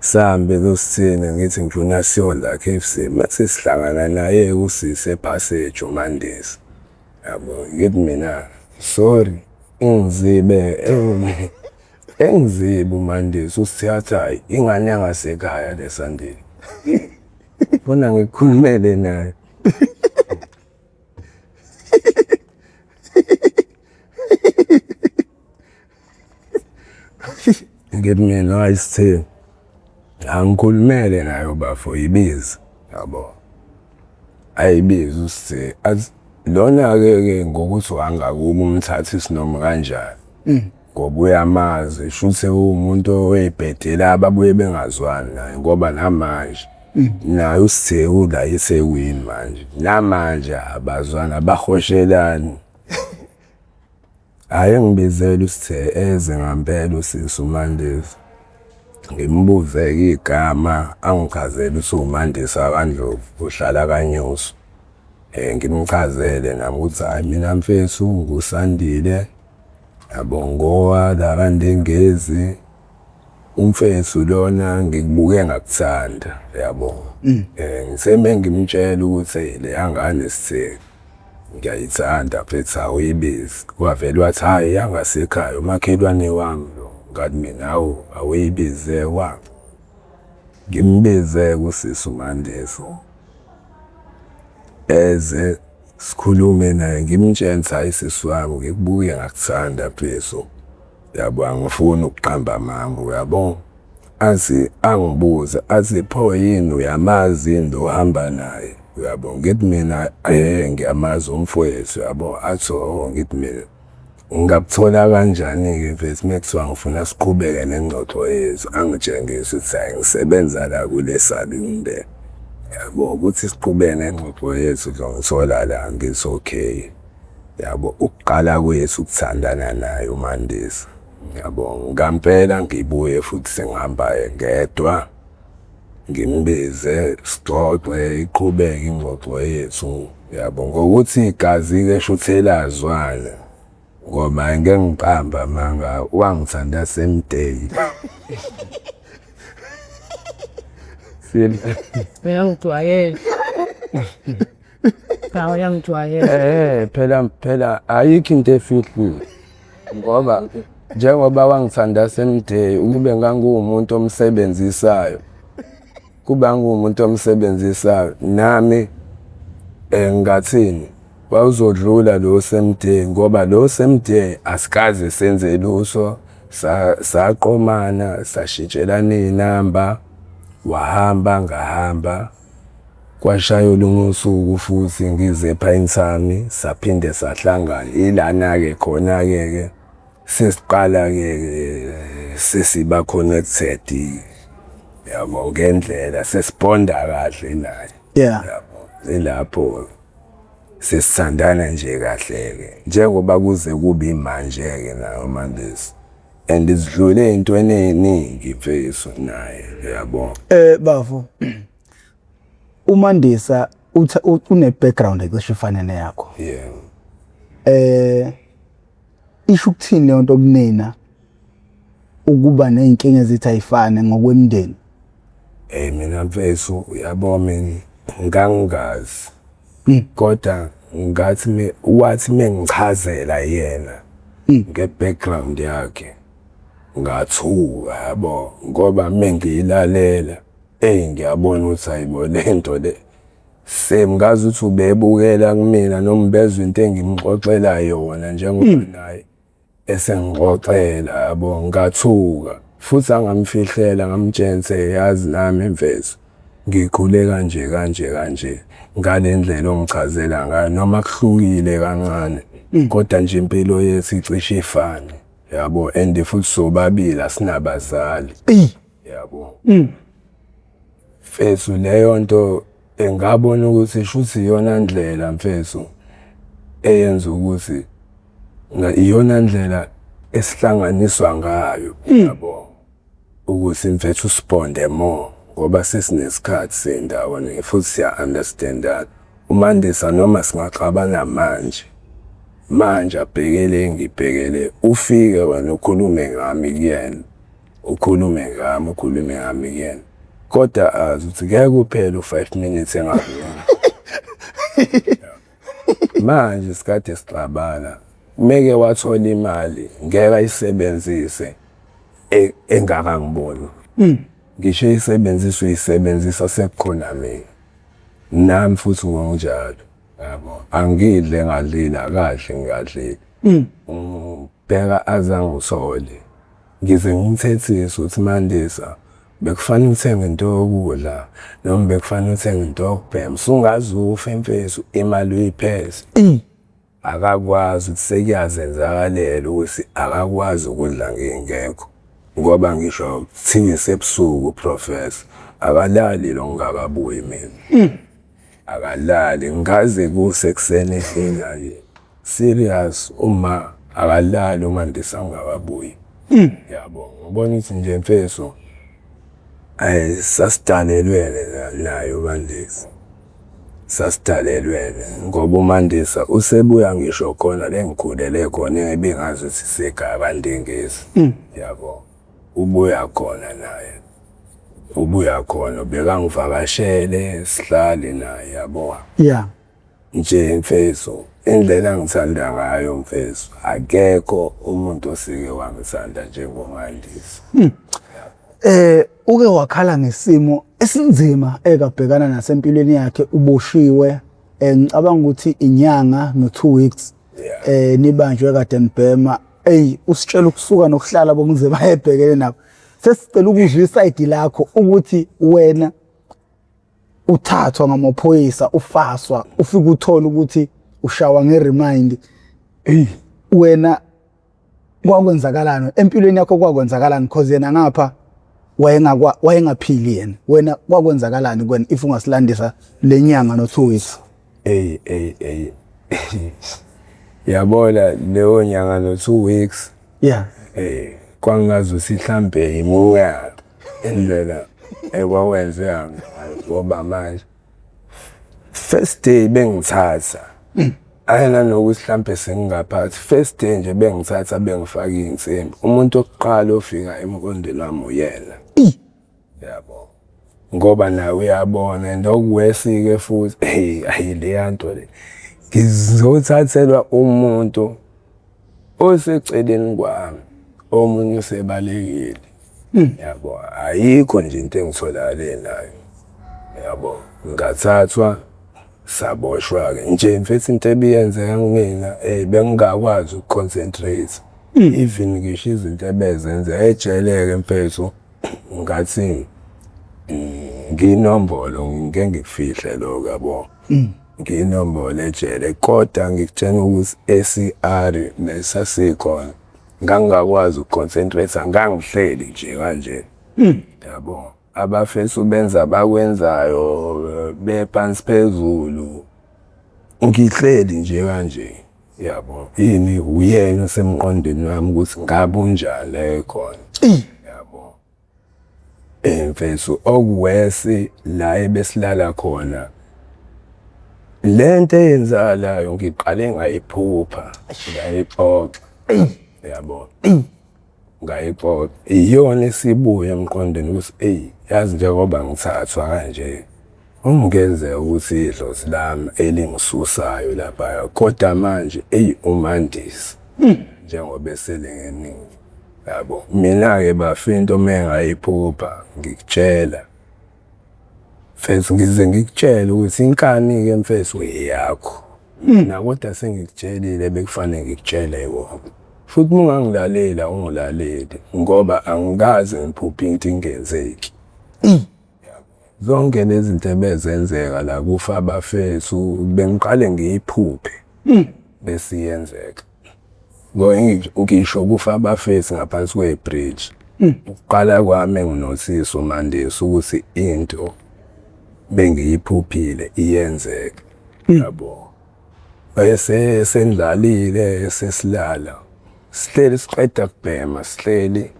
Sihambe noSithena ngithi ngifuna siyodla K_F_C mase sihlangana naye usisi ephaseji uMandisa yabo. Ngithi mina sorry ungizibe engizibe uMandisa uSithe athi hhayi ingane yangasekhaya le Sandile. Funa ngikhulumele naye. Ngithi mina hhayi Sithe angikhulumele naye ubafo ibiza yabo. Ayibize uSithe athi lona-ke ke ngokuthi wangakubo umthathe isinoma kanjani. Ngoba uyamazi shuthi uwumuntu oyibhedela ababuye bengazwani naye ngoba namanje naye uSithe ula eThekwini manje namanje abazwani abahoshelani. Hhayi engibizele uSithe eze ngampela usisi uMandisa. Ngimbuze-ke igama angichazele ukuthi uwuMandisa kaNdlovu uhlala KaNyuso. Ngimchazele nami ukuthi hhayi mina mfethu nguSandile yabo ngowala kaNdengezi. Umfethu lona ngikubuke ngakuthanda yabo. Ngithe mengimtshela ukuthi leya ngane Sithe ngiyayithanda mfethu awuyibize, wavele wathi hhayi eyangasekhaya umakhelwane wami lo. Ngathi mina hawu awuyibize wami. Ngimbize-ke usisi uMandisa eze sikhulume naye ngimtshele ukuthi hhayi sisi wami ngikubuke ngakuthanda mfethu yabo angifuni ukuqamba amanga uyabo. Athi angibuze athi pho yini uyamazi yini lo ohamba naye? Uyabo, ngithi mina ngiyamazi umfowethu yabo, athi oh, ngithi mina ngingakuthola kanjani-ke mfethu uma kuthiwa ngifuna siqhubeke nengxoxo yethu, angitshengise ukuthi hhayi ngisebenza la kule saluni le. Yabo, ukuthi siqhubeke nengxoxo yethu uzongithola la, ngithi okay. Yabo, ukuqala kwethu ukuthandana naye uMandisa, yabo. Ngampela ngibuye futhi sengihamba ngedwa, ngimbize sixoxe iqhubeke ingxoxo yethu, yabo. Ngokuthi igazi-ke shuthi elazwana ngoba ngeke ngiqambe amanga wangithanda same day. Uyangijwayela. Cha uyangijwayela. Phela phela ayikho into efihliwe ngoba njengoba wangithanda same day ukube ngangiwumuntu omsebenzisayo kuba ngiwumuntu omsebenzisayo nami ngingathini wawuzodlula lo same day ngoba lo same day asikaze senze lutho saqomana sashintshelana iy'namba wahamba ngahamba. Kwashaya olunye usuku futhi ngize ePinetown saphinde sahlangana. Ilana-ke khona-ke ke sesiqala-ke sesiba connected yabo ngendlela sesibonda kahle naye. Yabo, ilapho sesithandana nje kahle-ke njengoba kuze kube imanje-ke naye uMandisa. And sidlule ey'ntweni ey'ningi mfethu naye uyabo. Bafo uMandisa une background ecishe ifane neyakho. Yebo. Isho ukuthini leyo nto kunina ukuba nezinkinga ezithi ayifane ngokwemindeni? Mina mfethu uyabo mina ngangingazi kodwa ngathi wathi mengichazela yena nge-background yakhe ngathuka yabo ngoba mengiyilalela eyi ngiyabona ukuthi hayibo le nto le same ngazi ukuthi ubebukela kumina noma ubezwa into engimxoxela yona njengoba naye esengixoxela yabo ngathuka futhi angamfihlela ngamtshela ukuthi yazi nami mfethu ngikhule kanje kanje kanje ngale ndlela ongichazela ngayo noma kuhlukile kancane kodwa nje impilo yethu icishe ifane yabo and futhi sobabili asinabazali yabo. Mfethu leyo nto engabona ukuthi shuthi iyona ndlela mfethu eyenza ukuthi iyona ndlela esihlanganiswa ngayo yabo ukuthi mfethu sibonde more ngoba sesinesikhathi sendawonye futhi siya-understand-ana. UMandisa noma singaxabana manje manje abhekele ngibhekele ufike wena ukhulume ngami kuyena. Ukhulume ngami, ukhulume ngami kuyena. Kodwa azi ukuthi ngeke kuphele u-five minutes engaboni. Manje sikade sixabana, meke wathola imali ngeke ayisebenzise engakangiboni. Ngisho eyisebenzisa uyisebenzisa sekukhona mina. Nami futhi ngokunjalo, yabo. Angidli engadlile, akadli ngingadlile. Bheka aze angisole. Ngize ngimthethise ukuthi Mandisa bekufanele uthenge into yokudla noma bekufanele uthenge into yokubhema. Usungaze ufe mfethu imali uyiphethe. Akakwazi ukuthi sekuyazenzakalela ukuthi akakwazi ukudla ngingekho ngoba ngisho kuthiwa isebusuku Professor akalali lo ngingakabuyi mina. Akalali ngaze kuse ekuseni ehleli nje. Serious uma akalali uMandisa angakabuyi. Yabo ngibona ukuthi nje mfethu sasidalelwene naye uMandisa. Sasidalelwene ngoba uMandisa usebuya ngisho khona le ngikhulele khona ebingazi ukuthi isekhaya kaNdengezi. Yabo ubuya khona naye. Ubuya khona ubekangivakashele sihlale naye yabo. Yeah. Nje mfethu indlela angithanda ngayo mfethu akekho umuntu osike wangithanda njengoMandisa. Uke wakhala ngesimo esinzima ekabhekana nasempilweni yakhe uboshiwe ngicabanga ukuthi inyanga no 2 weeks nibanjwe kade nibhema ey usitshela ukusuka nokuhlala bokunzima ebhekene nabo. Sesicela ukuzwa isayidi lakho ukuthi wena Uthathwa ngamaphoyisa, ufaswa, ufike uthola ukuthi ushawa nge-remind. Eyi. Wena kwakwenzakalani empilweni yakho, kwakwenzakalani? Because yena ngapha wayengakwa wayengaphili yena, wena kwakwenzakalani kuwena, if ungasilandisa le nyanga no 2 weeks? Ey, ey, ey, yabona leyo nyanga no 2 weeks, kwangazuthi mhlambe imuya indlela ekwakwenzeka ngayo, ngoba manje first day bengithatha ayena nokuthi mhlambe sengingaphathi, first day nje bengithatha bengifaka iy'nsimbi, umuntu wokuqala ofika emqondweni wami uyena, yabo, ngoba naye uyabona. And okuwesi-ke futhi, hey, ayi, leya nto le, ngizothathelwa umuntu oseceleni kwami, omunye usebalekile, yabo. Ayikho nje into engitholakale nayo, yabo. Ngathathwa, saboshwa-ke nje mfethu. Into ebiyenzeka kumina, bengingakwazi uku-concentrate even ngisho izinto ebezenzeka ejele-ke mfethu. Ngathi nginombolo, ngike ngikufihle lokho, yabo, nginombolo ejele, kodwa ngikutshela ukuthi e-CR nesasikhona ngangingakwazi uku-concentrate, ngangihleli nje kanje, yabo. Abafethu benza abakwenzayo bephansi phezulu, ngihleli nje kanje, yabo. Ini uyena osemqondweni wami ukuthi ngabe unjani la ekhona, yabo. Mfethu, okuwesi la ebesilala khona, lento eyenzakalayo ngiqale ngayiphupha, ngayixoxa, yabo, ngayixoxa. Iyona esibuya emqondweni ukuthi eyi, yazi, njengoba ngithathwa kanje, kungenzeka ukuthi idlozi lami elingisusayo laphaya, kodwa manje eyi, uMandisi njengoba eselengenile, yabo. Mina-ke bafa into mengayiphupha ngikutshela mfethu, ngize ngikutshele ukuthi inkani-ke mfethu eyakho mina, kodwa sengikutshelile bekufanele ngikutshele kona. Futhi uma ungangilaleli, awungilaleli, ngoba angikaze ngiphuphe into ingenzeki. Zonke lezi zinto ebezenzeka la, kufa abafethu, bengiqale ngiyiphuphe bese iyenzeka. Ngisho kufa abafethu ngaphansi kwe-bridge, ukuqala kwami enginothisa uMandisa ukuthi into bengiyiphuphile iyenzeka, yabo. Bese sendlalile, sesilala, sihleli, siqeda kubhema, sihleli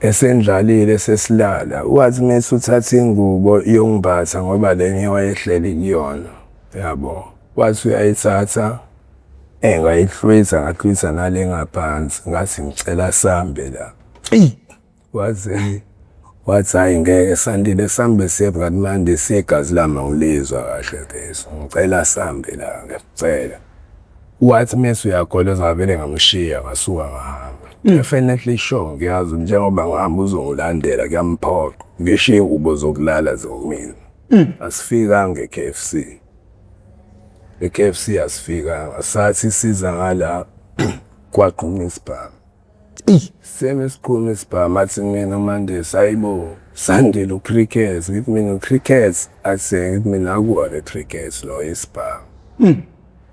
esendlalile, sesilala, wathi mase uthatha ingubo yongimbatha, ngoba lenye wayehleli kuyona, yabo. Wathi uyayithatha, ngayihlwitha, ngahlwitha nale ngaphansi, ngathi ngicela sambe la. Waze wathi, "Hhayi ngeke Sandile, sambe siye." Ngathi, "Mandisi, igazi lami angilizwa kahle mfethu, ngicela sambe la, ngiyakucela." Wathi mese uyagoloza, ngavele ngamshiya, ngasuka ngahamba. Definitely sure ngiyazi njengoba ngihamba uzongilandela, kuyamphoqa ngishiye iy'ngubo zokulala zomina. Asifikanga e-KFC, e-KFC asifikanga, sathi siza ngala kwaqhuma isibhamu. Sebe siqhuma isibhamu, athi kumina uMandisi, "Hayibo Sandile, u-cricket." Ngithi mina, "U-cricket?" Athi, ngithi mina, "Akuwona i-cricket lo, isibhamu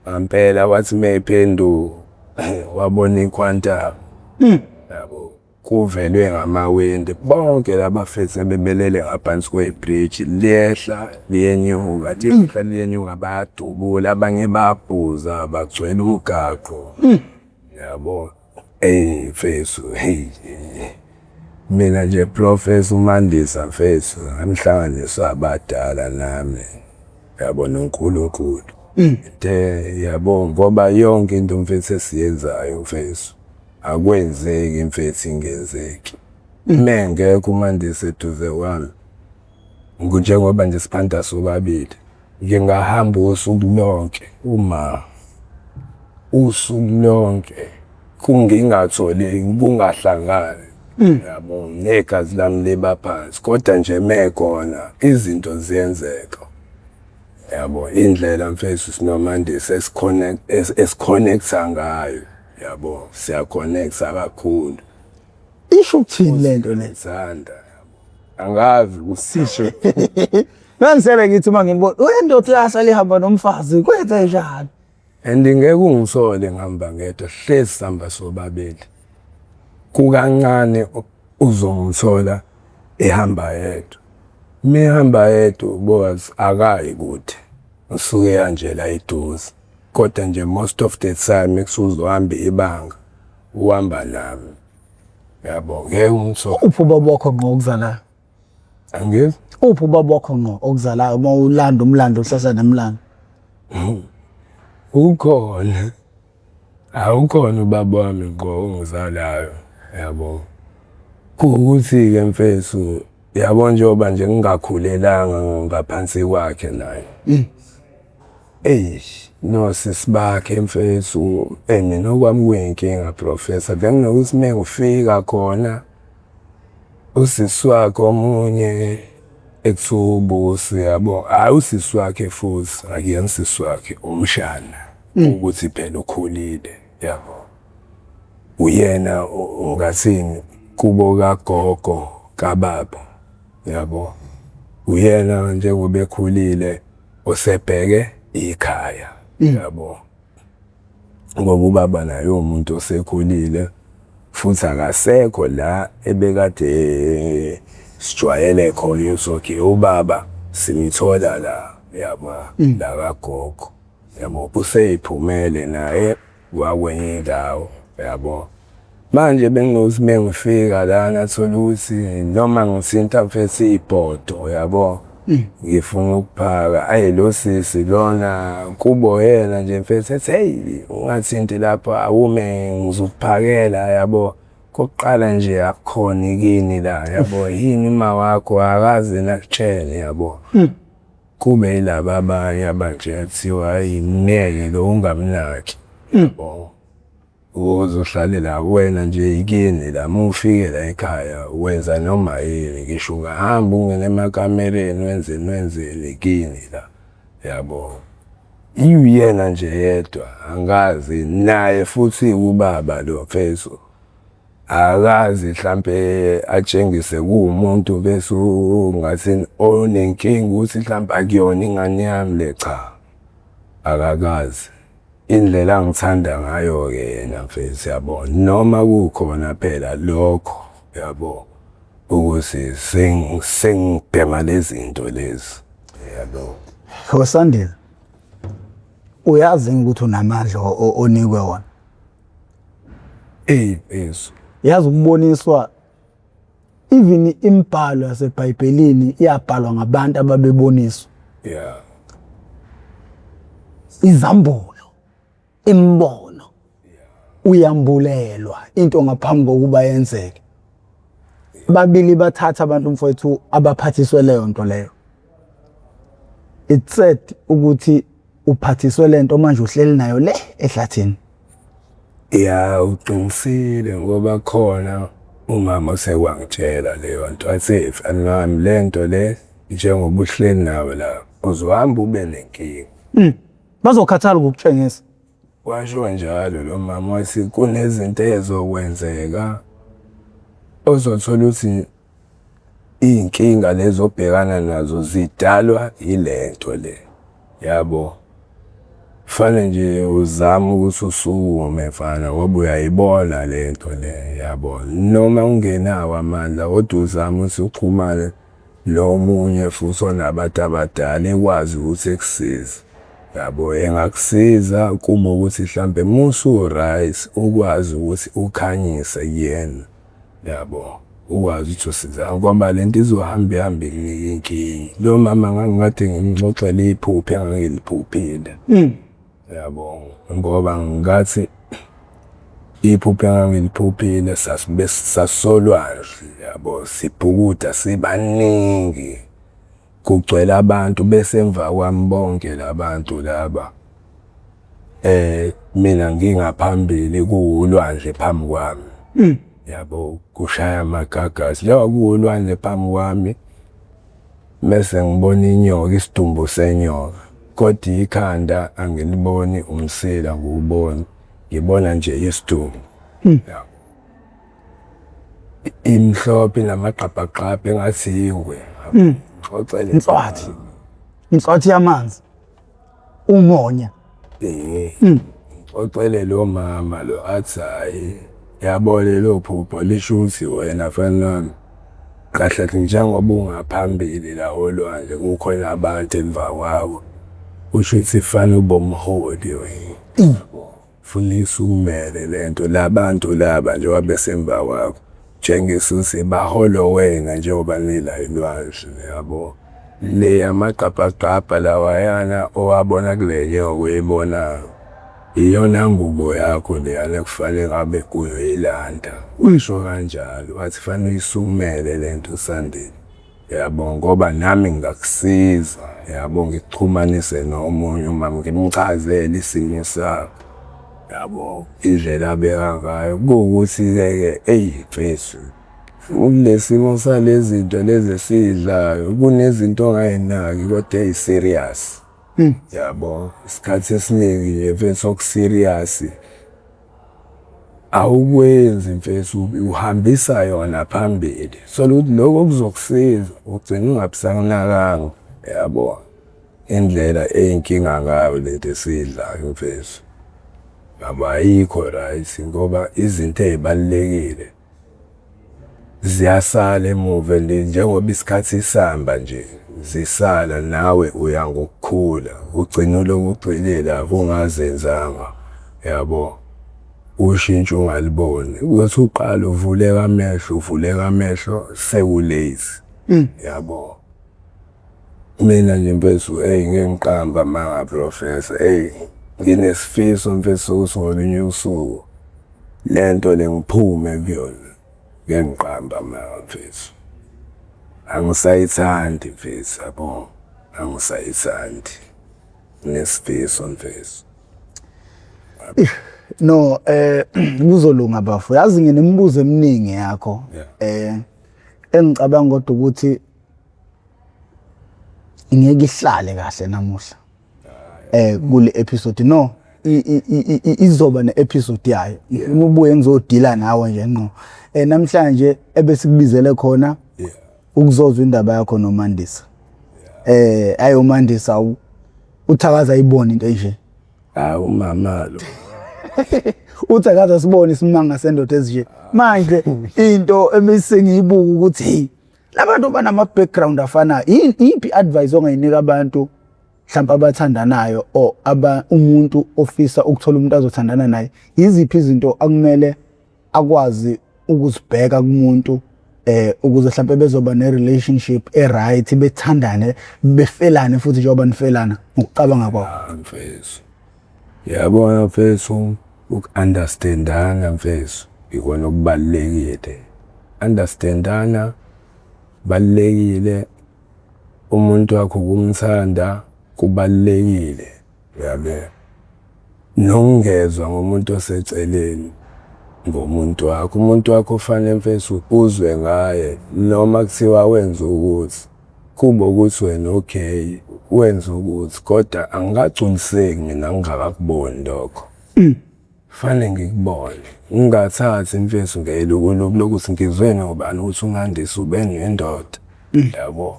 ngampela." Wathi meyiphenduka wabona i-Quantum, yabo, kuvelwe ngamawindi, bonke labafethu ebebelele ngaphansi kwebridge, liyehla liyenyuka, liyehla liyenyuka, bayadubula, abanye bayabhuza, bagcwele umgaqo, yabo. Eyi mfethu, hey, mina nje Professor uMandisa mfethu, ngamhlanganiswa abadala nami, yabo, noNkulunkulu into, yabo, ngoba yonke into mfethu esiyenzayo mfethu akwenzeki mfethu ingenzeki mengekho uMandisa eduze kwami. Njengoba nje siphanda sobabili, ngingahamba usuku lonke, uma usuku lonke kungingatholi, kungahlangani, yabo, negazi lami liba phansi, kodwa nje mekhona izinto ziyenzeka, yabo. Indlela mfethu sinoMandisa esi-connect, esi-connecta ngayo, yabo, siya-connecta kakhulu. Isho ukuthini lento le? Thanda, yabo, angazi usisho. Ngangisele ngithi uma ngibona uyendoda uyahlala ihamba nomfazi kwenze njani? And ngeke ungisole ngihamba ngedwa, hlezi sihamba sobabili. Kukancane uzongithola ehamba yedwa. Uma ehamba yedwa ubowazi akayi kude, usuke kanje la eduze. Kodwa nje most of the time kusuzohamba ibanga, uhamba nami. Yabo, ngeke ungithole. Uphi ubaba wakho ngqo okuzalayo? Angizwa? Uphi ubaba wakho ngqo okuzalayo uma ulanda umlando uhlahla nemlando? Ukhona. Awukhona ubaba wami ngqo ongizalayo, yabo. Kuwukuthi-ke mfethu, yabo njengoba nje ngingakhulelanga ngaphansi kwakhe naye. Eish, nosisi bakhe mfethu, mina okwami kuyinkinga professor. Benginokuthi uma ngifika khona usisi wakhe omunye ekuthiwa uBusi yabo, hhayi usisi wakhe futhi, akuyena usisi wakhe, umshana. Ukuthi phela ukhulile yabo. Uyena ungathini kubo kagogo kababa yabo. Uyena njengoba ekhulile osebheke ikhaya yabo. Ngoba ubaba naye uwumuntu osekhulile futhi akasekho la ebekade sijwayele khona ukuthi okay ubaba simthola la yabo la kagogo yabo, useyiphumele naye wakwenye indawo yabo. Manje benginokuthi mengifika lana thola ukuthi noma ngithinta mfethu ibhodo yabo, ngifuna ukuphaka, ayi lo sisi lona kubo yena nje mfethu ethi hey ungathinti lapho awume ngizokuphakela yabo. Kokuqala nje akukhona kini la yabo, yini uma wakho akaze nakutshele yabo. Kube yilaba abanye abanje kuthiwa hhayi myeke lo ungamnaki yabo. Uzohlale la wena nje ikini la, uma ufike la ekhaya wenza noma yini, ngisho ungahamba ungene emakamereni wenzeni wenzeni kini la yabo. Uyena nje yedwa angazi naye futhi ubaba lo mfethu akazi hlampe atshengise kuwumuntu bese ungathini onenkinga ukuthi hlampe akuyona ingane yami le, cha akakazi. Indlela angithanda ngayo-ke yena mfethu yabo, noma kukhona phela lokho yabo ukuthi sengibhema lezi zinto lezi yabo. Sandile, uyazi ukuthi unamandla onikwe wona? Eyi mfethu. Yazi ukuboniswa even imibhalo yaseBhayibhelini iyabhalwa ngabantu ababeboniswa. Yeah. Izambulo, imbono, uyambulelwa into ngaphambi kokuba yenzeke. Babili bathatha abantu mfowethu abaphathiswe leyo nto leyo. It said ukuthi uphathiswe lento manje uhleli nayo le ehlathini. Ya, uqinisile ngoba khona umama osekwangitshela leyo nto athi mfana wami le nto le njengoba uhleli nawe la uzohamba ube nenkinga. Bazokhathala ukukutshengisa. Washo njalo lo mama wathi kunezinto ezokwenzeka ozothola ukuthi iy'nkinga lezi obhekana nazo zidalwa yilento le yabo. Kufanele nje uzame ukuthi usukume mfana ngoba uyayibona lento le yabo. Noma ungenawo amandla kodwa uzame ukuthi uxhumane nomunye futhi onabantu abadala ekwazi ukuthi ekusize yabo. Engakusiza kube ukuthi hlampe musu-right ukwazi ukuthi ukhanyise kuyena yabo. Ukwazi ukuthi usiza ngoba lento izohamba ihambe ikunike inkinga. Lo mama ngangikade ngimxoxela iphupho engangiliphuphile yabo, ngoba ngathi iphupho engangiliphuphile sasisolwandle yabo, sibhukuda sibaningi kugcwele abantu bese emva kwami bonke labantu laba mina ngingaphambili kuwulwandle phambi kwami yabo, kushaya amagagasi. Njengoba kuwulwandle phambi kwami mese ngibona inyoka, isidumbu senyoka, kodwa ikhanda angiliboni, umsila angiwuboni, ngibona nje isidumbu yabo. Imhlophe inamagqabhagqabha engathi ingwe. Ngixoxele Inhlwathi. Inswathi yamanzi. Umonya. Ngixoxele lo mama lo athi hhayi yabo lelo phupho lisho ukuthi wena mfana wami kahle kahle njengoba ungaphambili la olwandle kukhona abantu emva kwakho, kusho ukuthi kufanele ube umholi wena. Yabo, funa uyisukumele le nto, la bantu laba njengoba besemva kwakho tshengisa ukuthi baholwa uwena njengoba nila elwandle yabo. Le yamagqabhagqabha lawayana owabona kule nyoka oyibonayo, iyona ngubo yakho leyana ekufanele ngabe uyoyilanda. Usho kanjalo wathi fanele uyisukumele le nto Sandile, yabo ngoba nami ngingakusiza yabo, ngikuxhumanise nomunye umama ngimchazele isimo sakho, yabo indlela abeka ngayo. Kuwukuthi-ke ke eyi mfethu, kule simo sale zinto lezi esiy'dlayo kunezinto ongay'naki kodwa ey'serious. Yabo, isikhathi esiningi nje mfethu oku-serious awukwenzi mfethu uhambisa yona phambili. Tholukuthi lokho okuzokusiza ugcine ungabisakunakanga yabo. Indlela eyinkinga ngayo lento esiyidlayo mfethu. Yabo ayikho right ngoba izinto ey'balulekile ziyasala emuva and njengoba isikhathi sihamba nje zisala nawe uya ngokukhula ugcine uloku ugxile la ungazenzanga yabo. Ushintsho ungaliboni, uyothi uqala uvuleka amehlo uvuleka amehlo seku-late yabo. Mina nje mfethu eyi ngeke ngiqambe amanga Professor, eyi nginesifiso mfethu sokuthi ngolunye usuku le nto le ngiphume kuyona, ngeke ngiqambe amanga mfethu. Angisayithandi mfethu yabo, angisayithandi. Nginesifiso mfethu. No, kuzolunga bafo. Yazi nginemibuzo eminingi yakho. Engicabanga kodwa ukuthi ngeke ihlale kahle namuhla. Kule episode no izoba ne-episode yayo. Ngifuna ubuye ngizodila nawe nje ngqo. Namhlanje ebesikubizele khona ukuzozwa indaba yakho noMandisa. Ayi uMandisa uthakaza ayibone into enje. Hayi umama lo. Uthi akaze asibone isimanga sendoda ezinje. Manje into emesengiyibuka ukuthi hey labantu banama background afanayo. Iyiphi advice ongayinika abantu mhlawumbe abathandanayo or aba umuntu ofisa ukuthola umuntu azothandana naye? Yiziphi izinto akumele akwazi ukuzibheka kumuntu ukuze mhlawumbe bezoba ne relationship e right bethandane befelane futhi njengoba nifelana ngokucabanga kwakho? Mfethu, yabona mfethu, uku-understandana mfethu ikona okubalulekile. Understandana balulekile, umuntu wakho ukumthanda kubalulekile, yabo. Nokungezwa ngomuntu oseceleni ngomuntu wakho, umuntu wakho ufanele mfethu uzwe ngaye noma kuthiwa wenza ukuthi kube ukuthi wena okay wenza ukuthi kodwa angikagculiseki mina ngingakakuboni lokho. Fanele ngikubone, ngingathathi mfethu ngelukuluku lokuthi ngizwe nobani ukuthi uMandisa ube nendoda, yabo.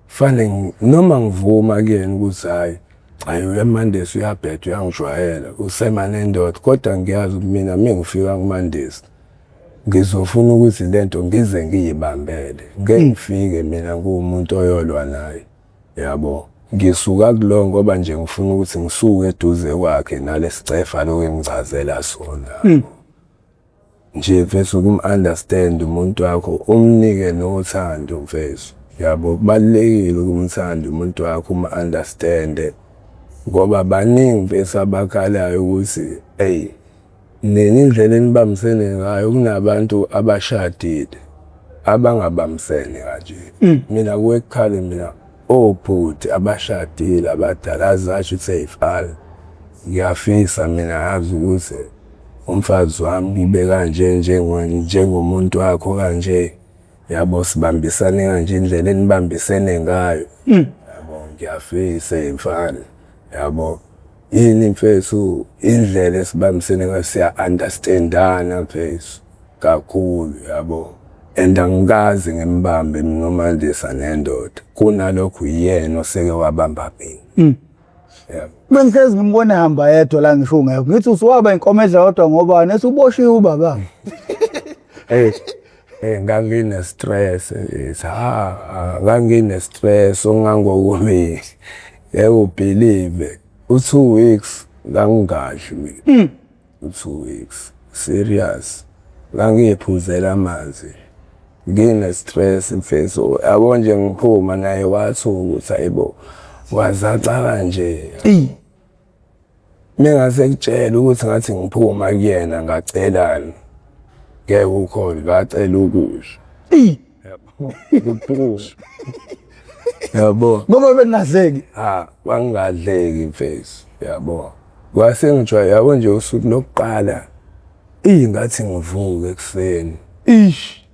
Fanele noma ngivuma kuyena ukuthi hhayi, hhayi uMandisa uyabheda uyangijwayela usema nendoda, kodwa ngiyazi ukuthi mina uma ngifika kuMandisa ngizofuna ukuthi lento ngize ngiyibambele, ngeke ngifike mina nguwumuntu oyolwa naye, yabo. Ngisuka kulo ngoba nje ngifuna ukuthi ngisuke eduze kwakhe nalesicefa lokhu engichazela sona. Nje mfethu ukum-understand umuntu wakho umnike nothando mfethu, yabo. Kubalulekile ukumthanda umuntu wakho umu-understand-e ngoba baningi mfethu abakhalayo ukuthi eyi nina indlela enibambisene ngayo kunabantu abashadile abangabambisene kanje. Mina kuke kukhale mina obhuti abashadile abadala azasho ukuthi ey'fana. Ngiyafisa mina yazi ukuthi umfazi wami kube kanje njengomuntu wakho kanje, yabo sibambisane kanje indlela enibambisene ngayo. Yabo ngiyafisa ey'mfana, yabo. Yini mfethu indlela esibambisene ngayo siya-understand-ana mfethu kakhulu yabo. And angikaze ngimbambe mina uMandisa nendoda. Kunalokho uyena oseke wabamba mina. Yebo. Bengihlezi ngimbona ehamba yedwa la ngisho ungekho. Ngithi usuwaba inkomo edla yodwa ngoba nesuboshiwe ubaba. Hey, hey ngangine stress nje. Ha, ngangine stress ongangokubi. Ngeke ubelieve. U2 weeks ngangingadli mina. U2 weeks. Serious. Ngangiphuzela amanzi. Ngine stress mfethu. Yabo nje ngiphuma naye wathuka ukuthi hayibo. Wazaca kanje. Ey, Mengase kutshela ukuthi ngathi ngiphuma kuyena ngacelani. Ngeke ukhona ngacela ukudla. ey, Yabo. Kuphuma. Yabo. ngoba bengadleki. Ha, kwangadleki mfethu. Yabo. Kwase ngijwaye yabo nje usuku lokuqala. Ingathi ngivuke ekuseni. Ish.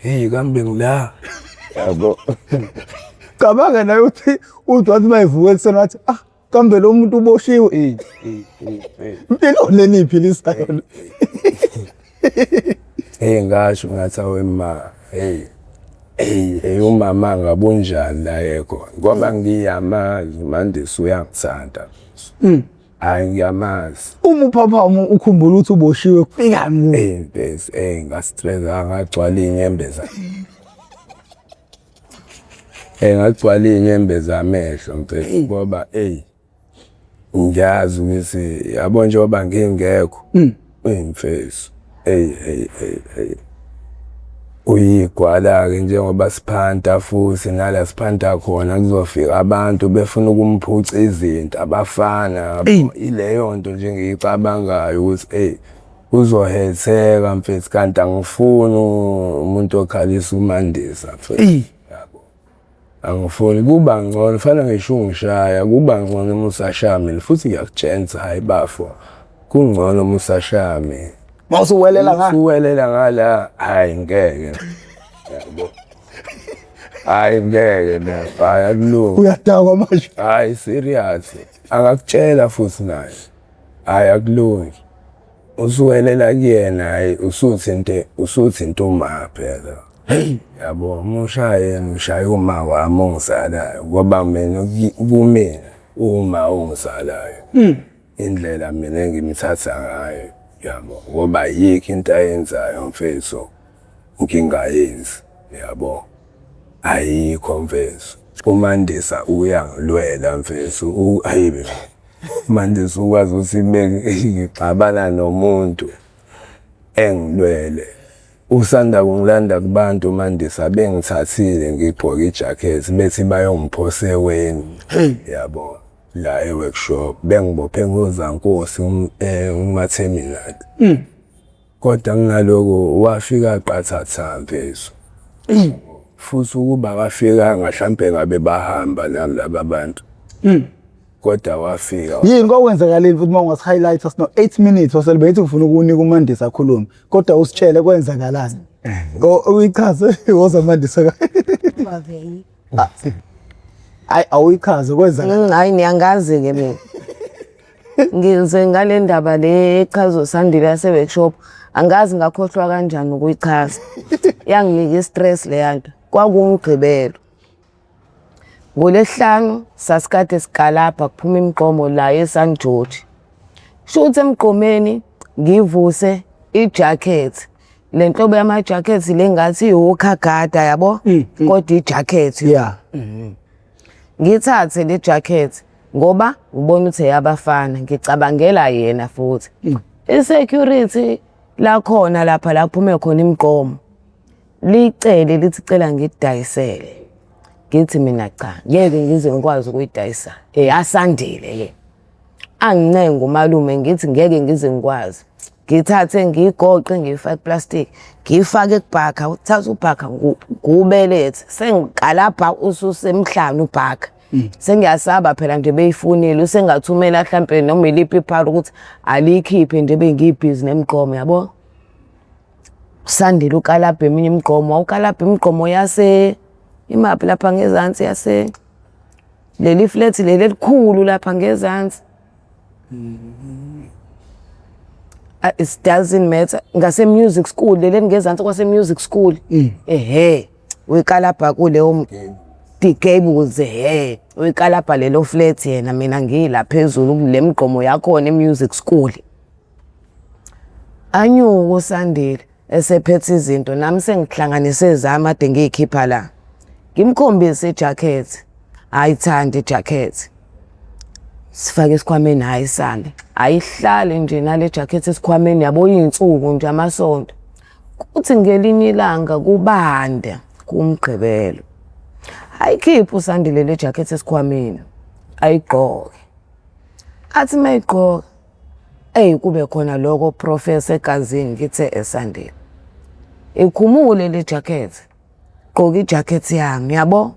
Hey kambe ngila. Yabo. Cabanga naye uthi uthi wathi mayivuka ekuseni wathi ah kambe lo muntu uboshiwe. Eh, eh, eh, eh. Impilo leni iphilisayo. Hey ngasho ngathi awe ma. Hey. Hey, hey umama ngabunjani la ekhona ngoba ngiyamazi uMandisa uyangithanda. Hayi ngiyamazi. Uma uphaphama ukhumbula ukuthi uboshiwe kufikani kuwe. Eh mfethu, eh ngastress ngagcwala inyembezi. Eh ngagcwala inyembezi amehlo mfethu ngoba eh ngiyazi ukuthi yabo njengoba ngingekho. Eh mfethu, hey hey hey hey. Uyigwala-ke njengoba siphanta futhi nala siphanta khona kuzofika abantu befuna ukumphuca izinto abafana yabo. Ileyo nto nje engiyicabangayo ukuthi eyi uzohetheka mfethu kanti angifuni umuntu okhalisa uMandisa mfethu. Yabo. Angifuni kuba ngcono fana ngisho ungishaya kuba ngcono uma usashaya mina futhi ngiyakutshela hayi bafo kungcono uma usashaya mina. Mawusuwelela nga. Usuwelela ngala hayi ngeke. Yabo. Hayi ngeke na hayi akulungi. Uyadakwa manje. Hayi serious. Angakutshela futhi naye. Hayi akulungi. Usuwelela kuyena hayi usuthi usuthi into uma phela. Hey, Yabo uma ushaya yena ushaya uma wami ongizalayo ngoba mina kumina uma ongizalayo. Indlela mina engimthatha ngayo yabo ngoba ayikho into ayenzayo mfethu ngingayenzi yabo. Ayikho mfethu. uMandisa uyangilwela mfethu. Hayi uMandisa ukwazi ukuthi ngixabana nomuntu engilwele. Usanda kungilanda kubantu uMandisa bengithathile ngigqoke ijakhethi bethi bayongiphosa eweni. Yabo la e-workshop bengibophe ngozankosi kuma-terminal. Kodwa kunaloko wafika qathatha mfethu. Futhi ukuba akafikanga mhlampe ngabe bahamba nami laba bantu. Kodwa wafika. Yini kwakwenzakaleni futhi uma ungasi-highlight sino 8 minutes wasele bethi ngifuna ukunika uMandisa akhulume kodwa usitshele kwenzakalani. Uyichaze woza Mandisa. Hayi awuyichaze kwenzakala. Hayi niyangazi-ke mina. Ngize ngale ndaba le echaza uSandile yase-workshop angazi ngakhohlwa kanjani ukuyichaza. Yanginika i-stress leya nto. Kwakuwumgqibelo. NgoLwesihlanu sasikade sigalabha kuphuma imigqomo la eSan George. Shuthi emgqomeni ngivuse ijakhethi. Le nhlobo yamajakhethi le ngathi iwokhagada yabo kodwa ijakhethi. Yeah. Ngithathe le jacket ngoba ngibona ukuthi eyabafana ngicabangela yena futhi. I-security lakhona lapha la kuphume khona imigqomo licele lithi cela ngidayisele. Ngithi mina cha ngeke ngize ngikwazi ukuyidayisa. Asandile ke. Angincenga umalume ngithi ngeke ngize ngikwazi. Ngithathe ngiyigoqe ngiyifake plastic ngiyifake kubhakha uthatha ubhakha ngubelethe sengikalabha ususemhlane ubhakha. Sengiyasaba phela nje beyifunile usengathumela mhlampe noma iliphi iphara ukuthi alikhiphe nje bengibhizi nemigqomo yabo. Sandile ukalabha eminye imigqomo wawukalabha imigqomo yase imaphi lapha ngezansi yase leli flat leli elikhulu lapha ngezansi. It doesn't matter, ngase music school leli ngezansi kwase music school. Ehhe, uyikalabha kuleyo the Gables, he uyikalabha lelo flat yena, mina ngila phezulu kule mgqomo yakhona e-music school. Anyuke uSandile esephethe izinto, nami sengihlanganise zami ade ngiyikhipha la, ngimkhombise ijacket, ayithanda ijacket, sifake esikhwameni. Hhayi sale, ayihlale nje nale jacket esikhwameni yabo iy'nsuku nje, amasonto. Kuthi ngelinye ilanga kubanda kumgqibelo, ayikhiphe uSandile le jacket esikhwameni, ayigqoke. Athi mayigqoka, eyi, kube khona lokho professor egazini. Ngithe esandile ikhumule le jacket, gqoka ijacket yami yabo.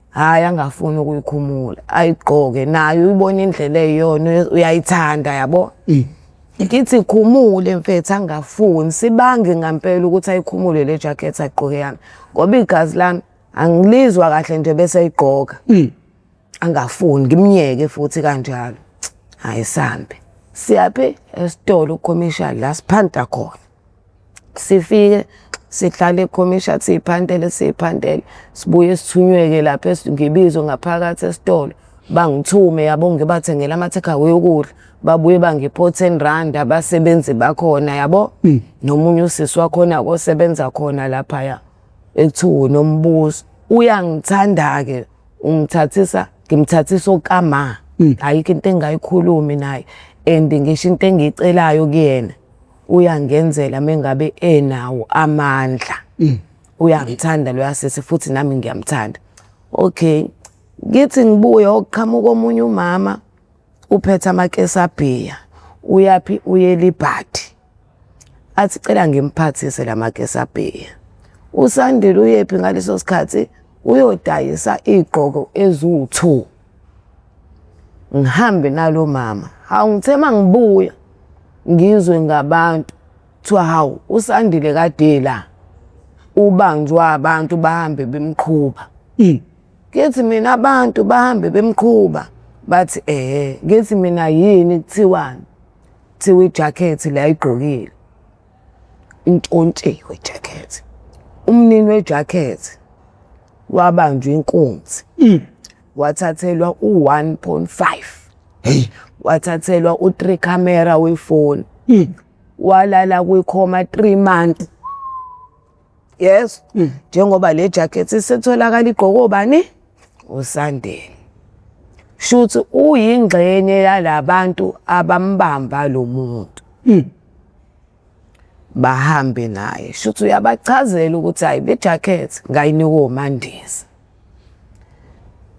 Hhayi, angafuni ukuyikhumula, ayigqoke nayo, uyibona indlela eyiyona, uyayithanda yabo. Ngithi khumule mfethu, angafuni. Sibange ngampela ukuthi ayikhumule le jacket agqoke yami, ngoba igazi lami angilizwa kahle nje bese eyigqoka. Angafuni, ngimnyeke futhi kanjalo. Hayi, sambe siyaphi esitolo ukhomishali la siphanta khona. Sifike sihlale ekhomisha, siyiphantele siyiphantele, sibuye sithunyweke lapha, ngibizwe ngaphakathi esitolo, bangithume yabo, ngibathengele ama-takeaway okudla, babuye bangiphe o-10 rand abasebenzi bakhona yabo. Nomunye usisi wakhona osebenza khona laphaya ekuthiwa uNombuso, uyangithanda-ke, ungithathisa, ngimthathisa okama, ayikho into engayikhulumi naye, and ngisho into engiyicelayo kuyena uyangenzela mengabe enawo amandla. Uyangithanda loya sisi, futhi nami ngiyamthanda. Okay, ngithi ngibuye, okuqhamuka omunye umama uphethe amakesabhiya, uyaphi? Uye eLiberty. Athi cela ngimphathise la makesabhiya. USandile uyephi ngaleso sikhathi? Uyodayisa iy'gqoko eziwu-2. Ngihambe nalo mama. Hawu, ngithe uma ngibuya ngizwe ngabantu kuthiwa, hawu, uSandile kade la ubanjwa abantu bahambe bemqhuba. Ngithi mina, abantu bahambe bemqhuba? Bathi ehhe. Ngithi mina, yini, kuthiwani? Kuthiwa ijakhethi le ayigqokile intshontshiwe ijakhethi, umnini wejakhethi wabanjwa inkunzi, wathathelwa u-1.5, Hey. Wathathelwa u-3 camera wefoni, walala kwi-coma 3 months. Yes, njengoba le jacket isetholakala igqoko obani? USandile. Shuthi uyingxenye yalabantu abambamba lo muntu, bahambe naye. Shuthi uyabachazela ukuthi hayi, le jacket ngayinikwa uMandisa.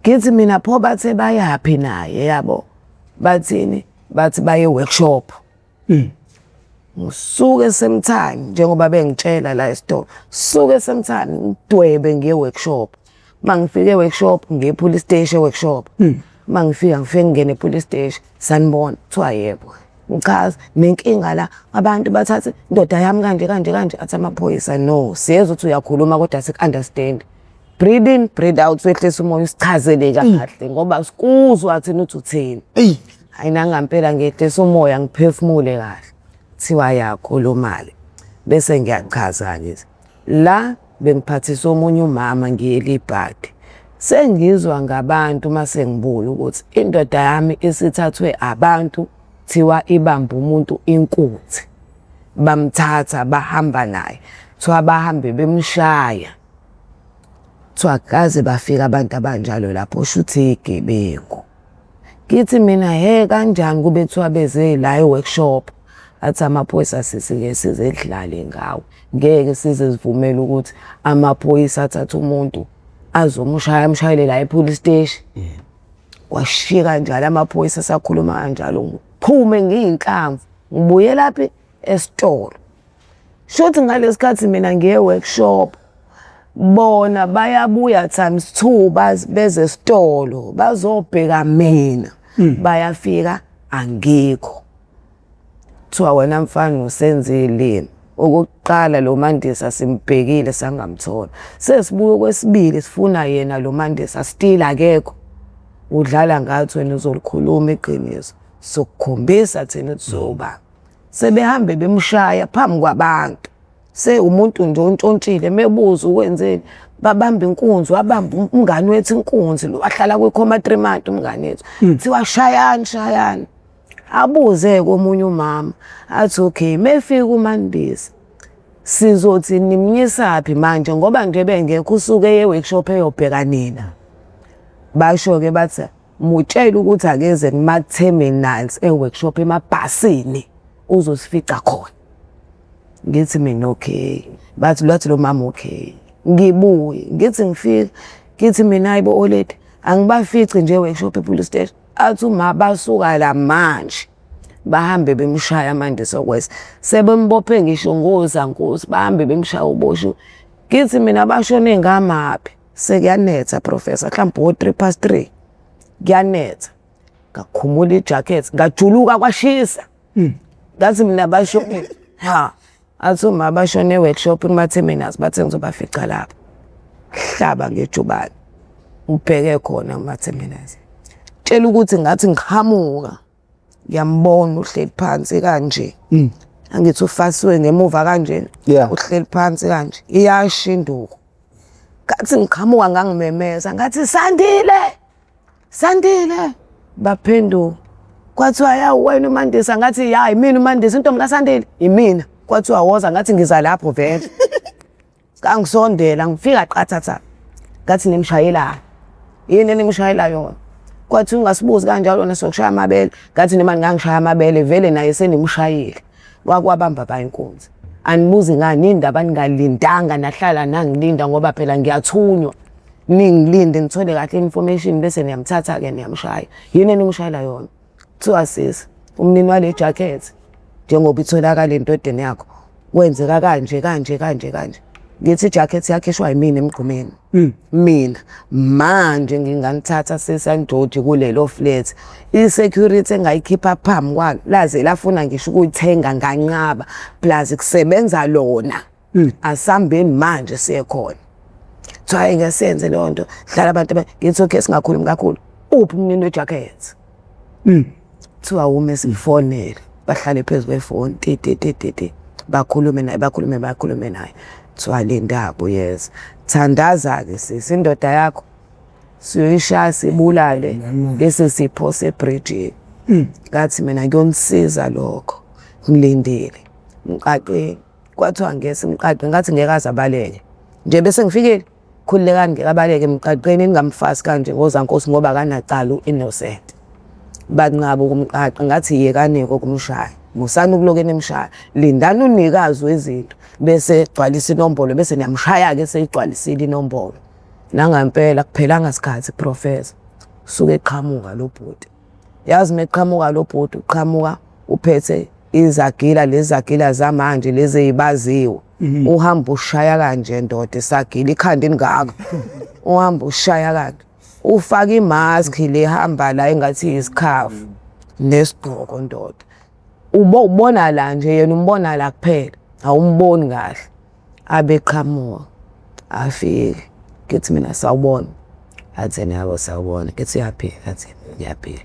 Ngithi mina, pho bathe bayaphi naye yabo? Bathini? Bathi baye workshop. Ngisuke semthani njengoba bengitshela la esitolo, suke semthani ngidwebe ngiye workshop. Mangifike e-workshop, ngiye police station e-workshop. Mangifika, ngifike ngingene e-police station, sanibona, kuthiwa yebo. Ngichaza nenkinga la, abantu bathathe indoda yami kanje kanje kanje. Athi amaphoyisa, no, siyezwa ukuthi uyakhuluma kodwa siku-understand. Breathe in, breathe out, wehlise umoya, usichazele kahle ngoba sikuzwa thina ukuthi uthini. Eyi. Hayi, nangampela ngehlisa umoya, ngiphefumule kahle. Kuthiwa yakhuluma-ke, bese ngiyachaza ngithi la bengiphathisa omunye umama ngiye eLiberty. Sengizwa ngabantu mase ngibuya ukuthi indoda yami isithathwe abantu, kuthiwa ibambe umuntu inkunzi, bamthatha bahamba naye, kuthiwa bahambe bemshaya, kuthiwa kaze bafika abantu abanjalo lapho, shuthi igebengu. Ngithi mina, he, kanjani kube kuthiwa beze la e-workshop? Athi amaphoyisa, sisike size sidlale ngawo, ngeke size sivumele ukuthi amaphoyisa athathe umuntu azomshaya, amshayele la e-police station. Kwashiya kanjalo amaphoyisa asakhuluma kanjalo, ngiphume ngiyinhlamvu, ngibuyelaphi esitolo. Shuthi ngalesi mina ngiye workshop, bona bayabuya times 2 beze esitolo bazobheka mina. Bayafika, angikho. Kuthiwa wena mfana usenzile okokuqala, lo Mandisa simbhekile sangamthola, sesibuye kwesibili sifuna yena lo Mandisa, still akekho. Udlala ngathi wena, uzolikhuluma iqiniso, sokukhombisa thina ukuthi soba. Sebehambe bemshaya phambi kwabantu. Se umuntu nje ontshontshile mebuza ukwenzeni babamba inkunzi wabamba umngani wethu inkunzi lo wahlala kwikhoma 3 months umngani wethu. Kuthiwa shayani shayani. Abuze komunye umama athi okay mefika uMandisa sizothi nimnyisaphi manje ngoba nje bengekho usuke eye workshop eyobheka nina. Basho-ke bathi mutshele ukuthi akeze kuma-terminals e-workshop emabhasini uzosifica khona. Ngithi mina okay. Bathi lwathi lo mama okay. Ngibuye ngithi ngifika ngithi mina hayibo oledi angibafici nje e-workshop e-police station. Athi uma basuka la manje bahambe bemshaya aMandisa okwesa sebembophe ngisho ngozankosi bahambe bemshaya uboshiwe. Ngithi mina bashone ngamaphi sekuyanetha professor mhlawumbe o-3 past 3 kuyanetha. Ngakhumula ijacket ngajuluka kwashisa. Ngathi mina bashone ha athi uma bashone e-workshop kuma-terminals bathe ngizobafica lapho. Hlaba ngejubane ubheke khona kuma-terminals. Tshela ukuthi ngathi ngiqhamuka ngiyambona uhleli phansi kanje. Angithi ufasiwe ngemuva kanje uhleli phansi kanje iyasha induku. Ngathi ngiqhamuka ngangimemeza ngathi Sandile Sandile baphenduka kwathiwa ya wena uMandisa ngathi ya yimina uMandisa intombi kaSandile yimina kwathiwa woza ngathi ngiza lapho vele ngangisondela ngifika qathatha ngathi nimshayelani yini enimshayela yona kwathi ungasibuzi kanjalo nesokushaya amabele ngathi noma ningangishaya amabele vele naye senimshayile wakwabamba ba inkunzi anibuzi ngani indaba ningalindanga nahlala nangilinda ngoba phela ngiyathunywa ningilinde nithole kahle information bese niyamthatha ke niyamshaya yini enimshayela yona kuthiwa sisi umnini wale jacket njengoba itholakala endodeni yakho kwenzeka kanje kanje kanje kanje ngithi ijacket yakhishwa yimina emgqumeni mina manje nginganithatha sesanjoji kulelo flat i-security engayikhipha phambi kwalo laze lafuna ngisho ukuyithenga nganqaba plus kusebenza lona asambeni manje siye khona kuthiwa ngeke siyenze leyo nto hlala abantu ngithi okay singakhulumi kakhulu uphi umnini wejacket kuthiwa ume simfonele bahlale phezu kwefoni ti ti ti ti ti bakhulume naye bakhulume bakhulume naye kuthiwa linda uyeza thandaza-ke sisi indoda yakho siyoyishaya sibulale lesi sipho sebridgini ngathi mina kuyonisiza lokho ngilindile mqaqeni kwathiwa ngeke simqaqe ngathi ngeke aze abaleke nje bese ngifikile khululekani ngeke abaleke emqaqeni ningamfasi kanje ngozankosi ngoba akanacala u-innocent banqaba ukumqaqa ngathi yekanike ukumshaya musani ukuloke nimshaya lindani unikazi wezinto bese gcwalisa inombolo bese niyamshaya-ke seyigcwalisile inombolo nangempela kuphelanga sikhathi professor suke eqhamuka lo bhuti yazi uma eqhamuka lo bhuti uqhamuka uphethe izagila lezi zagila zamanje lezi ey'baziwe uhamba ushaya kanje ndoda isagila ikhanda elingaka uhamba ushaya kanje ufaka imask le hamba la engathi isikhafu nesigqoko ndoda ubo ubona la nje yena umbona la kuphela awumboni kahle abeqhamuka afike ngithi mina sawubona athi yena sawubona ngithi uyaphila athi ngiyaphila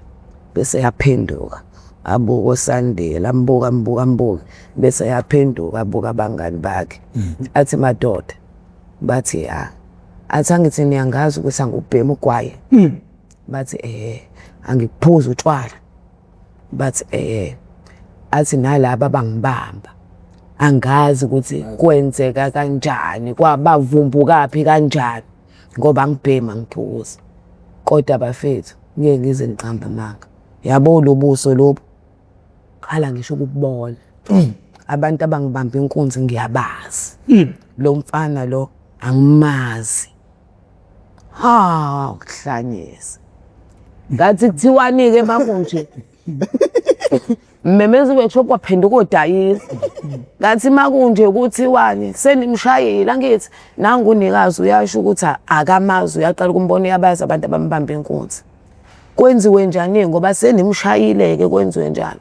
bese yaphenduka abuka uSandile ambuka ambuka ambuka bese yaphenduka abuka abangani bakhe athi madoda bathi ya athi angithi niyangazi ukuthi angubhema ugwayi bathi eh angikuphuzi utshwala bathi eh athi nalaba bangibamba angazi ukuthi kwenzeka kanjani kwabavumbukaphi kanjani ngoba angibhemi angiphuzi kodwa bafethu ngeke ngize ngiqambe amanga yabo lo buso lobu qala ngisho ukubona abantu abangibamba inkunzi ngiyabazi lo mfana lo angimazi ha ukuhlanyisa ngathi kuthiwani-ke makunje mmemeza i-workshop kwaphenduka odayisa ngathi makunje kuthiwani senimshayile angithi nangu unikazi uyasho ukuthi akamazi uyaqala ukumbona uyabazi abantu abambamba inkunzi kwenziwe njani ngoba senimshayile-ke kwenziwe njani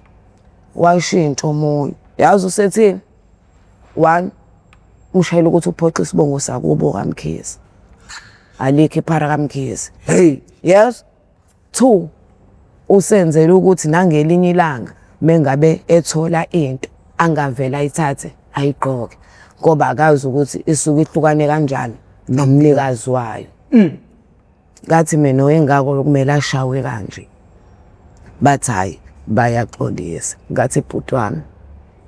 washintsha omunye yazi usethini one umshayela ukuthi uphoxa isibongo sakubo kaMkhize alikho iphara kaMkhize hey yes two usenzela ukuthi nangelinye ilanga mengabe ethola into Angavele ayithathe ayigqoke ngoba akazi ukuthi isuke ihlukane kanjani nomnikazi wayo. Ngathi mina oyengako kumele ashawe kanje. Bathi hhayi bayaxolisa. Ngathi bhuti wami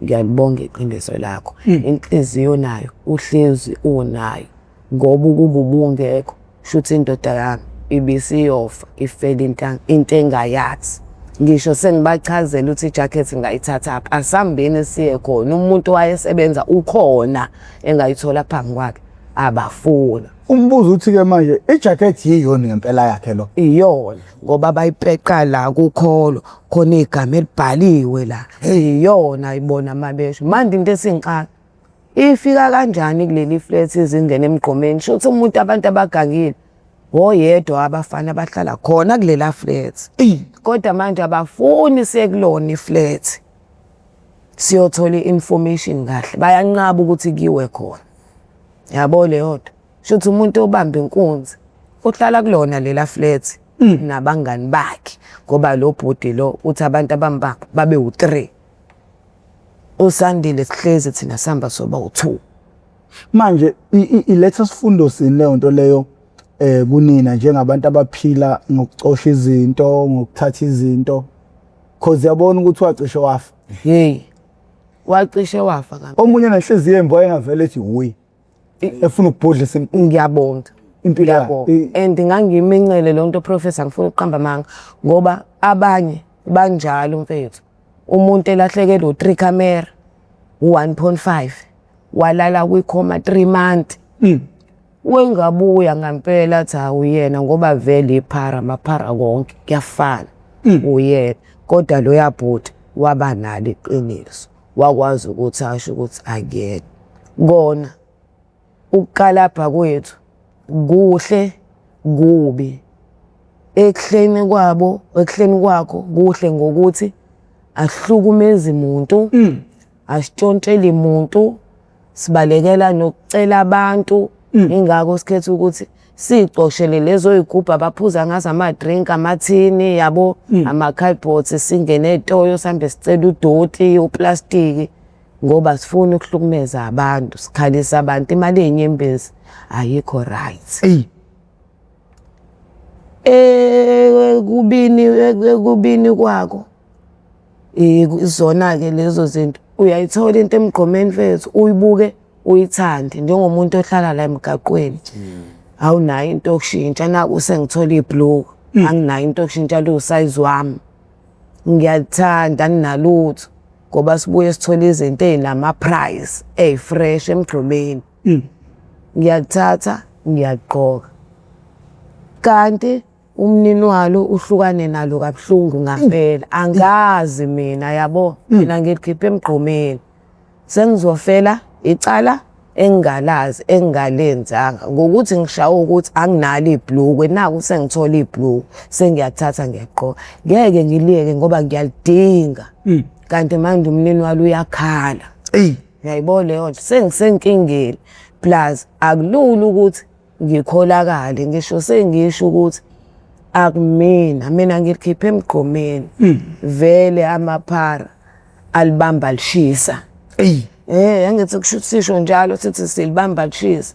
ngiyalibonga iqiniso lakho. Inhliziyo onayo uhlezi unayo ngoba ukuba ubungekho shuthi indoda yami ibisiyofa ifele into engayazi. Ngisho sengibachazela ukuthi ijakhethi ngayithathaphi, asambeni siye khona. Umuntu owayesebenza ukhona engayithola phambi kwakhe, abafuni. Umbuzo uthi-ke manje ijakhethi yiyona ngempela yakhe lo? Iyona ngoba bayipeqa la kukholo khona igama elibhaliwe la. Iyona ibona mabesho. Manje into esingixaka ifika kanjani kuleli flat izingene emgqomeni? Shuthi umuntu abantu abagangile oyedwa abafana abahlala khona kulela flat. Kodwa manje abafuni siye kulona iflat. Siyothola i-information kahle. Bayanqaba ukuthi kuyiwe khona. Yabo leyo nto. Shuthi umuntu obamba inkunzi uhlala kulona lela flat nabangani bakhe ngoba lo bhuti lo uthi abantu abambamba babe u-3. USandile sihlezi thina sihamba soba u-2. Manje iletha sifundo sini leyo nto leyo kunina njengabantu abaphila ngokucosha izinto, ngokuthatha izinto, cause yabona ukuthi wacishe wafa. Hey. Wacishe wafa ngempela. Omunye nenhliziyo embi wayengavele ethi wuyi. Efuna ukubhodlisa Ngiyabonga. impilo yakhe. And ngangimincele le nto professor, ngifuna ukuqamba amanga ngoba abanye banjalo mfethu. Umuntu elahlekelwe u-3 camera, u-1.5 walala kwi-coma 3 months. Wengabuya ngempela athi awuyena ngoba vele iphara amaphara konke kuyafana. Uyena. Kodwa loya bhuti waba nalo iqiniso. Wakwazi ukuthi asho ukuthi akuyena. Kona ukukalabha kwethu kuhle kubi. Ekuhleni kwabo, ekuhleni kwakho kuhle ngokuthi asihlukumezi muntu, asitshontsheli muntu, sibalekela nokucela abantu. Ingakho sikhetha ukuthi sicoshele lezo yigubhu abaphuza ngazo ama-drink, amathini yabo, ama-cardboards, singene etoyo sihambe sicela udoti, uplastiki ngoba sifuna ukuhlukumeza abantu, sikhalisa abantu. Imali ey'nyembezi ayikho right. Ekubini kwako izona-ke lezo zinto uyayithola into emgqomeni mfethu uyibuke uyithande njengomuntu ohlala la emgaqweni. Awunayo into yokushintsha naku sengithola ibhluku, anginayo into yokushintsha lo size wami. Ngiyalithanda anginalutho ngoba sibuye sithole izinto ey'nama-price ey'fresh emgqomeni. Ngiyalithatha ngiyagqoka. Kanti umnini walo uhlukane nalo kabuhlungu ngampela. Angazi mina yabo, mina ngilikhiphe emgqomeni. Sengizofela icala engingalazi engingalenzanga ngokuthi ngishawe ukuthi anginalo ibhulukwe, naku sengithola ibhulukwe sengiyathatha ngiyagqoka. Ngeke ngiliyeke ngoba ngiyalidinga. Kanti manje umnini walo uyakhala. Uyayibona leyo nto, sengisenkingeni plus akulula ukuthi ngikholakale ngisho sengisho ukuthi akumina, mina ngilikhiphe emgqomeni. Vele amaphara alibamba lishisa. Angithi kusho sisho njalo sithi silibamba lishisa.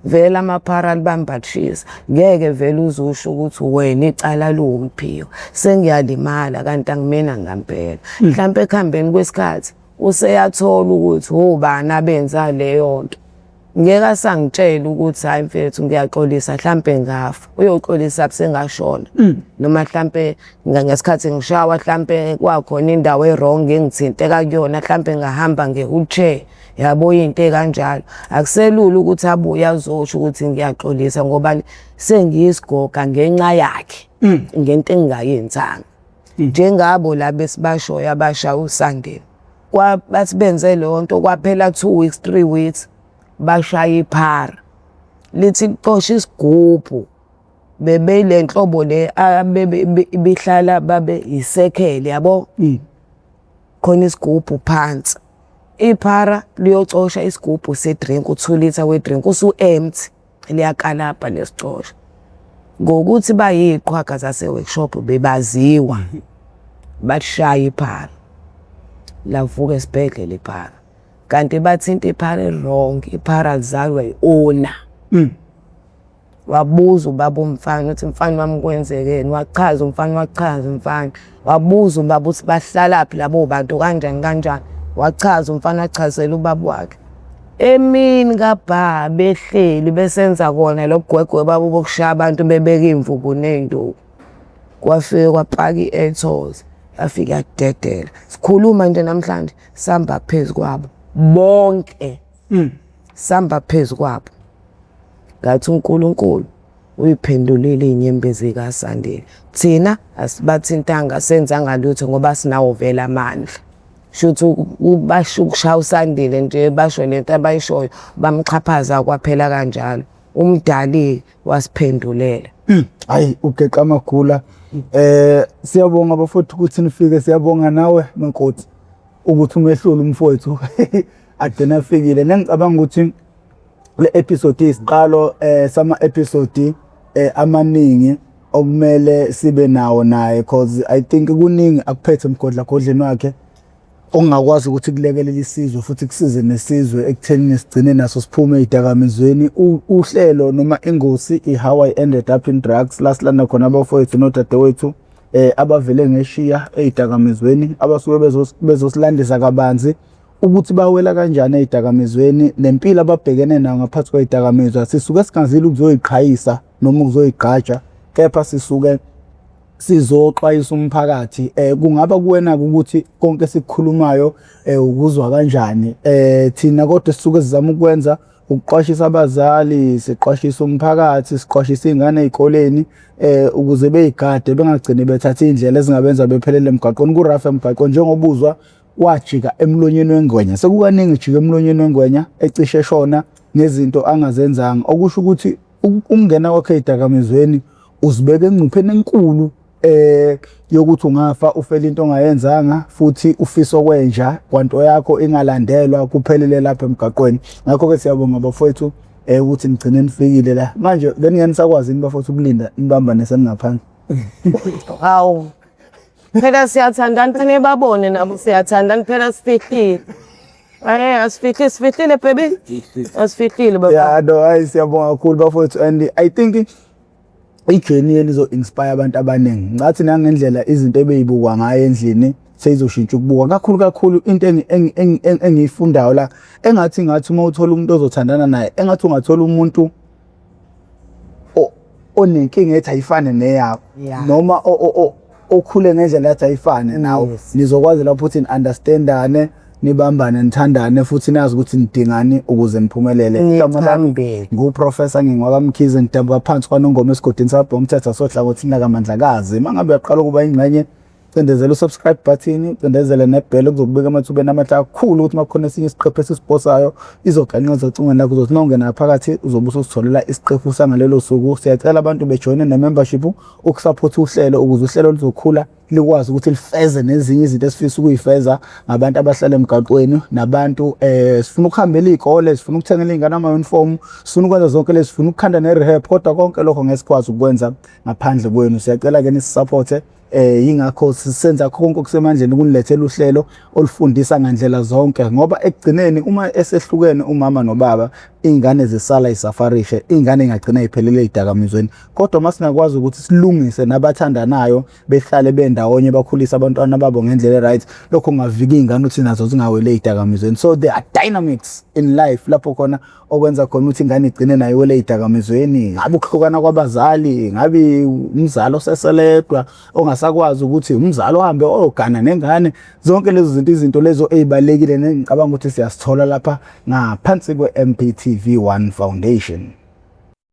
Vele amaphara alibamba lishisa. Ngeke vele uzusho ukuthi wena icala liwumphiwa. Sengiyalimala kanti angimina ngampela. Mhlampe ekuhambeni kwesikhathi useyathola ukuthi obani abenza leyo nto. Ngeke asangitshela ukuthi hayi mfethu ngiyaxolisa mhlampe ngafa. Uyoxolisa sengashona. Noma mhlampe ngesikhathi ngishawa mhlampe kwakhona indawo e-wrong engithinteka kuyona mhlampe ngahamba nge-wheelchair. Yabo into ekanjalo. Akuselula ukuthi abuye azosho ukuthi ngiyaxolisa ngoba sengiyisigoga ngenxa yakhe. Ngento engingayenzanga. Njengabo laba esibashoyo abashaya uSandile. Bathi benze leyo nto kwaphela 2 weeks 3 weeks bashaya iphara. Lithi licosha isigubhu bebeyile nhlobo le ibihlala babe yisekhele yabo. Khona isigubhu phansi. Iphara liyocosha isigubhu se-drink, u-2 litre we-drink usu-empty. Liyakalabha lesicosha. Ngokuthi bayiqhwaga zase-workshop bebaziwa. Balishaya iphara. Lavuka esibhedlela iphara. Kanti bathinta iphara eli-wrong, iphara lizalwa i-owner. Wabuza ubaba umfana ukuthi mfana wami kwenzekeni, wachaza umfana, wachaza umfana. Wabuza ubaba ukuthi bahlalaphi labo bantu kanjani kanjani. Wachaza umfana wachazela ubaba wakhe. Emini kabha behleli besenza kona lobugwegwe babo bokushaya abantu bebeka iy'mvubu ney'nduku. Kwafike kwapaka i-Etoz, yafika yadedela. Sikhuluma nje namhlanje samba phezu kwabo bonke. Samba phezu kwabo. Ngathi uNkulunkulu uyiphendulile iy'nyembezi kaSandile. Thina asibathintanga senzanga lutho ngoba sinawo vele amandla. Shuthi basho ukushaya uSandile nje basho lento abayishoyo bamxhaphaza kwaphela kanjalo. Umdali wasiphendulela. Hayi ugeqa amagula. Siyabonga bafowethu ukuthi nifike, siyabonga nawe Makoti ukuthi umehlule umfowethu agcina afikile. Nengicabanga ukuthi le episode isiqalo sama episode amaningi okumele sibe nawo naye, cause I think kuningi akuphethe emgodlagodleni wakhe okungakwazi ukuthi kulekelele isizwe futhi kusize nesizwe ekutheni sigcine naso siphume ey'dakamizweni. Uhlelo noma ingosi i-How I Ended Up in Drugs, la silanda khona abafowethu nodadewethu abavele ngeshiya ey'dakamizweni, abasuke bezosilandisa kabanzi ukuthi bawela kanjani ey'dakamizweni nempilo ababhekene nayo ngaphansi kwey'dakamizwa. Sisuke singazile ukuzoyiqhayisa noma ukuzoyigqaja, kepha sisuke sizoxwayisa umphakathi. Kungaba kuwena-ke ukuthi konke esikukhulumayo ukuzwa kanjani. Thina kodwa esisuke sizama ukwenza ukuqwashisa abazali, siqwashise umphakathi, siqwashise iy'ngane ey'koleni ukuze bey'gade bengagcini bethatha iy'ndlela ezingabenza bephelele emgaqweni. Ku-rough emgaqweni njengoba uzwa wajika emlonyeni wengwenya, sekukaningi ejika emlonyeni wengwenya ecishe eshona ngezinto angazenzanga, okusho ukuthi ukungena kwakhe ey'dakamizweni uzibeka engcupheni enkulu yokuthi ungafa ufele into ongayenzanga, futhi ufisa okwenja kwanto yakho ingalandelwa kuphelele lapha emgaqweni. Ngakho-ke siyabonga bafowethu ukuthi nigcine nifikile la. Manje beningeke nisakwazi yini bafowethu ukulinda nibambane seningaphandle? Hawu. Phela siyathandana phela babone nabo siyathandana phela sifihlile. Eh asifihlile sifihlile baby. Asifihlile baba. Yeah, no, hayi siyabonga kakhulu bafowethu, and I think i-journey yenu izo-inspire abantu abaningi. Ngathi nangendlela izinto ebeyibukwa ngayo endlini seyizoshintsha ukubukwa kakhulu kakhulu. Into engiyifundayo la, engathi ngathi uma uthola umuntu ozothandana naye, engathi ungathola umuntu onenkinga ethi ayifane neyakho noma okhule ngendlela ethi ayifane nawe, nizokwazi lapho ukuthi ni-understandane, nibambane, nithandane futhi nazi ukuthi nidingani ukuze niphumelele. Igama lami nguProfessor Ngingwakamkhize, ngidabuka phansi kwaNongoma esigodini saBhomthetho sohlangothini lakaMandlakazi. Uma ngabe uyaqala ukuba ingxenye, cindezela u-subscribe button, cindezele nebhele, kuzokubika emathubeni amahle kakhulu ukuthi uma kukhona esinye isiqephu esisiposayo izoganqeza ocingweni lakho. Uzothi uma ungena phakathi uzobe usuzitholela isiqephu sangalelo suku. Siyacela abantu bejoyine ne-membership ukusaphotha uhlelo ukuze uhlelo luzokhula likwazi ukuthi lifeze nezinye izinto esifisa ukuyifeza ngabantu abahlala emgaqweni nabantu. Sifuna ukuhambela iy'kole, sifuna ukuthengela iy'ngane ama-uniform, sifuna ukwenza zonke lezi, sifuna ukukhanda ne-rehab, kodwa konke lokho ngeke sikwazi ukukwenza ngaphandle kwenu. Siyacela-ke nisisapothe, yingakho sisenza konke okusemandleni ukunilethela uhlelo olufundisa ngandlela zonke, ngoba ekugcineni uma esehlukene umama nobaba, iy'ngane zisala yisafarishe, iy'ngane ingagcina iphelele ey'dakamizweni. Kodwa uma singakwazi ukuthi silungise nabathandanayo behlale bendawonye bakhulise abantwana babo ngendlela e-right, lokho kungavika iy'ngane ukuthi nazo zingaweli ey'dakamizweni. So there are dynamics in life lapho khona okwenza khona ukuthi ingane igcine nayo iwele ey'dakamizweni. Ngabe ukuhlukana kwabazali, ngabe umzali oseseledwa ongasakwazi ukuthi umzali ohambe oyogana nengane, zonke lezo zinto, izinto lezo ey'balulekile nengicabanga ukuthi siyasithola lapha ngaphansi kwe-MPTV 1 Foundation.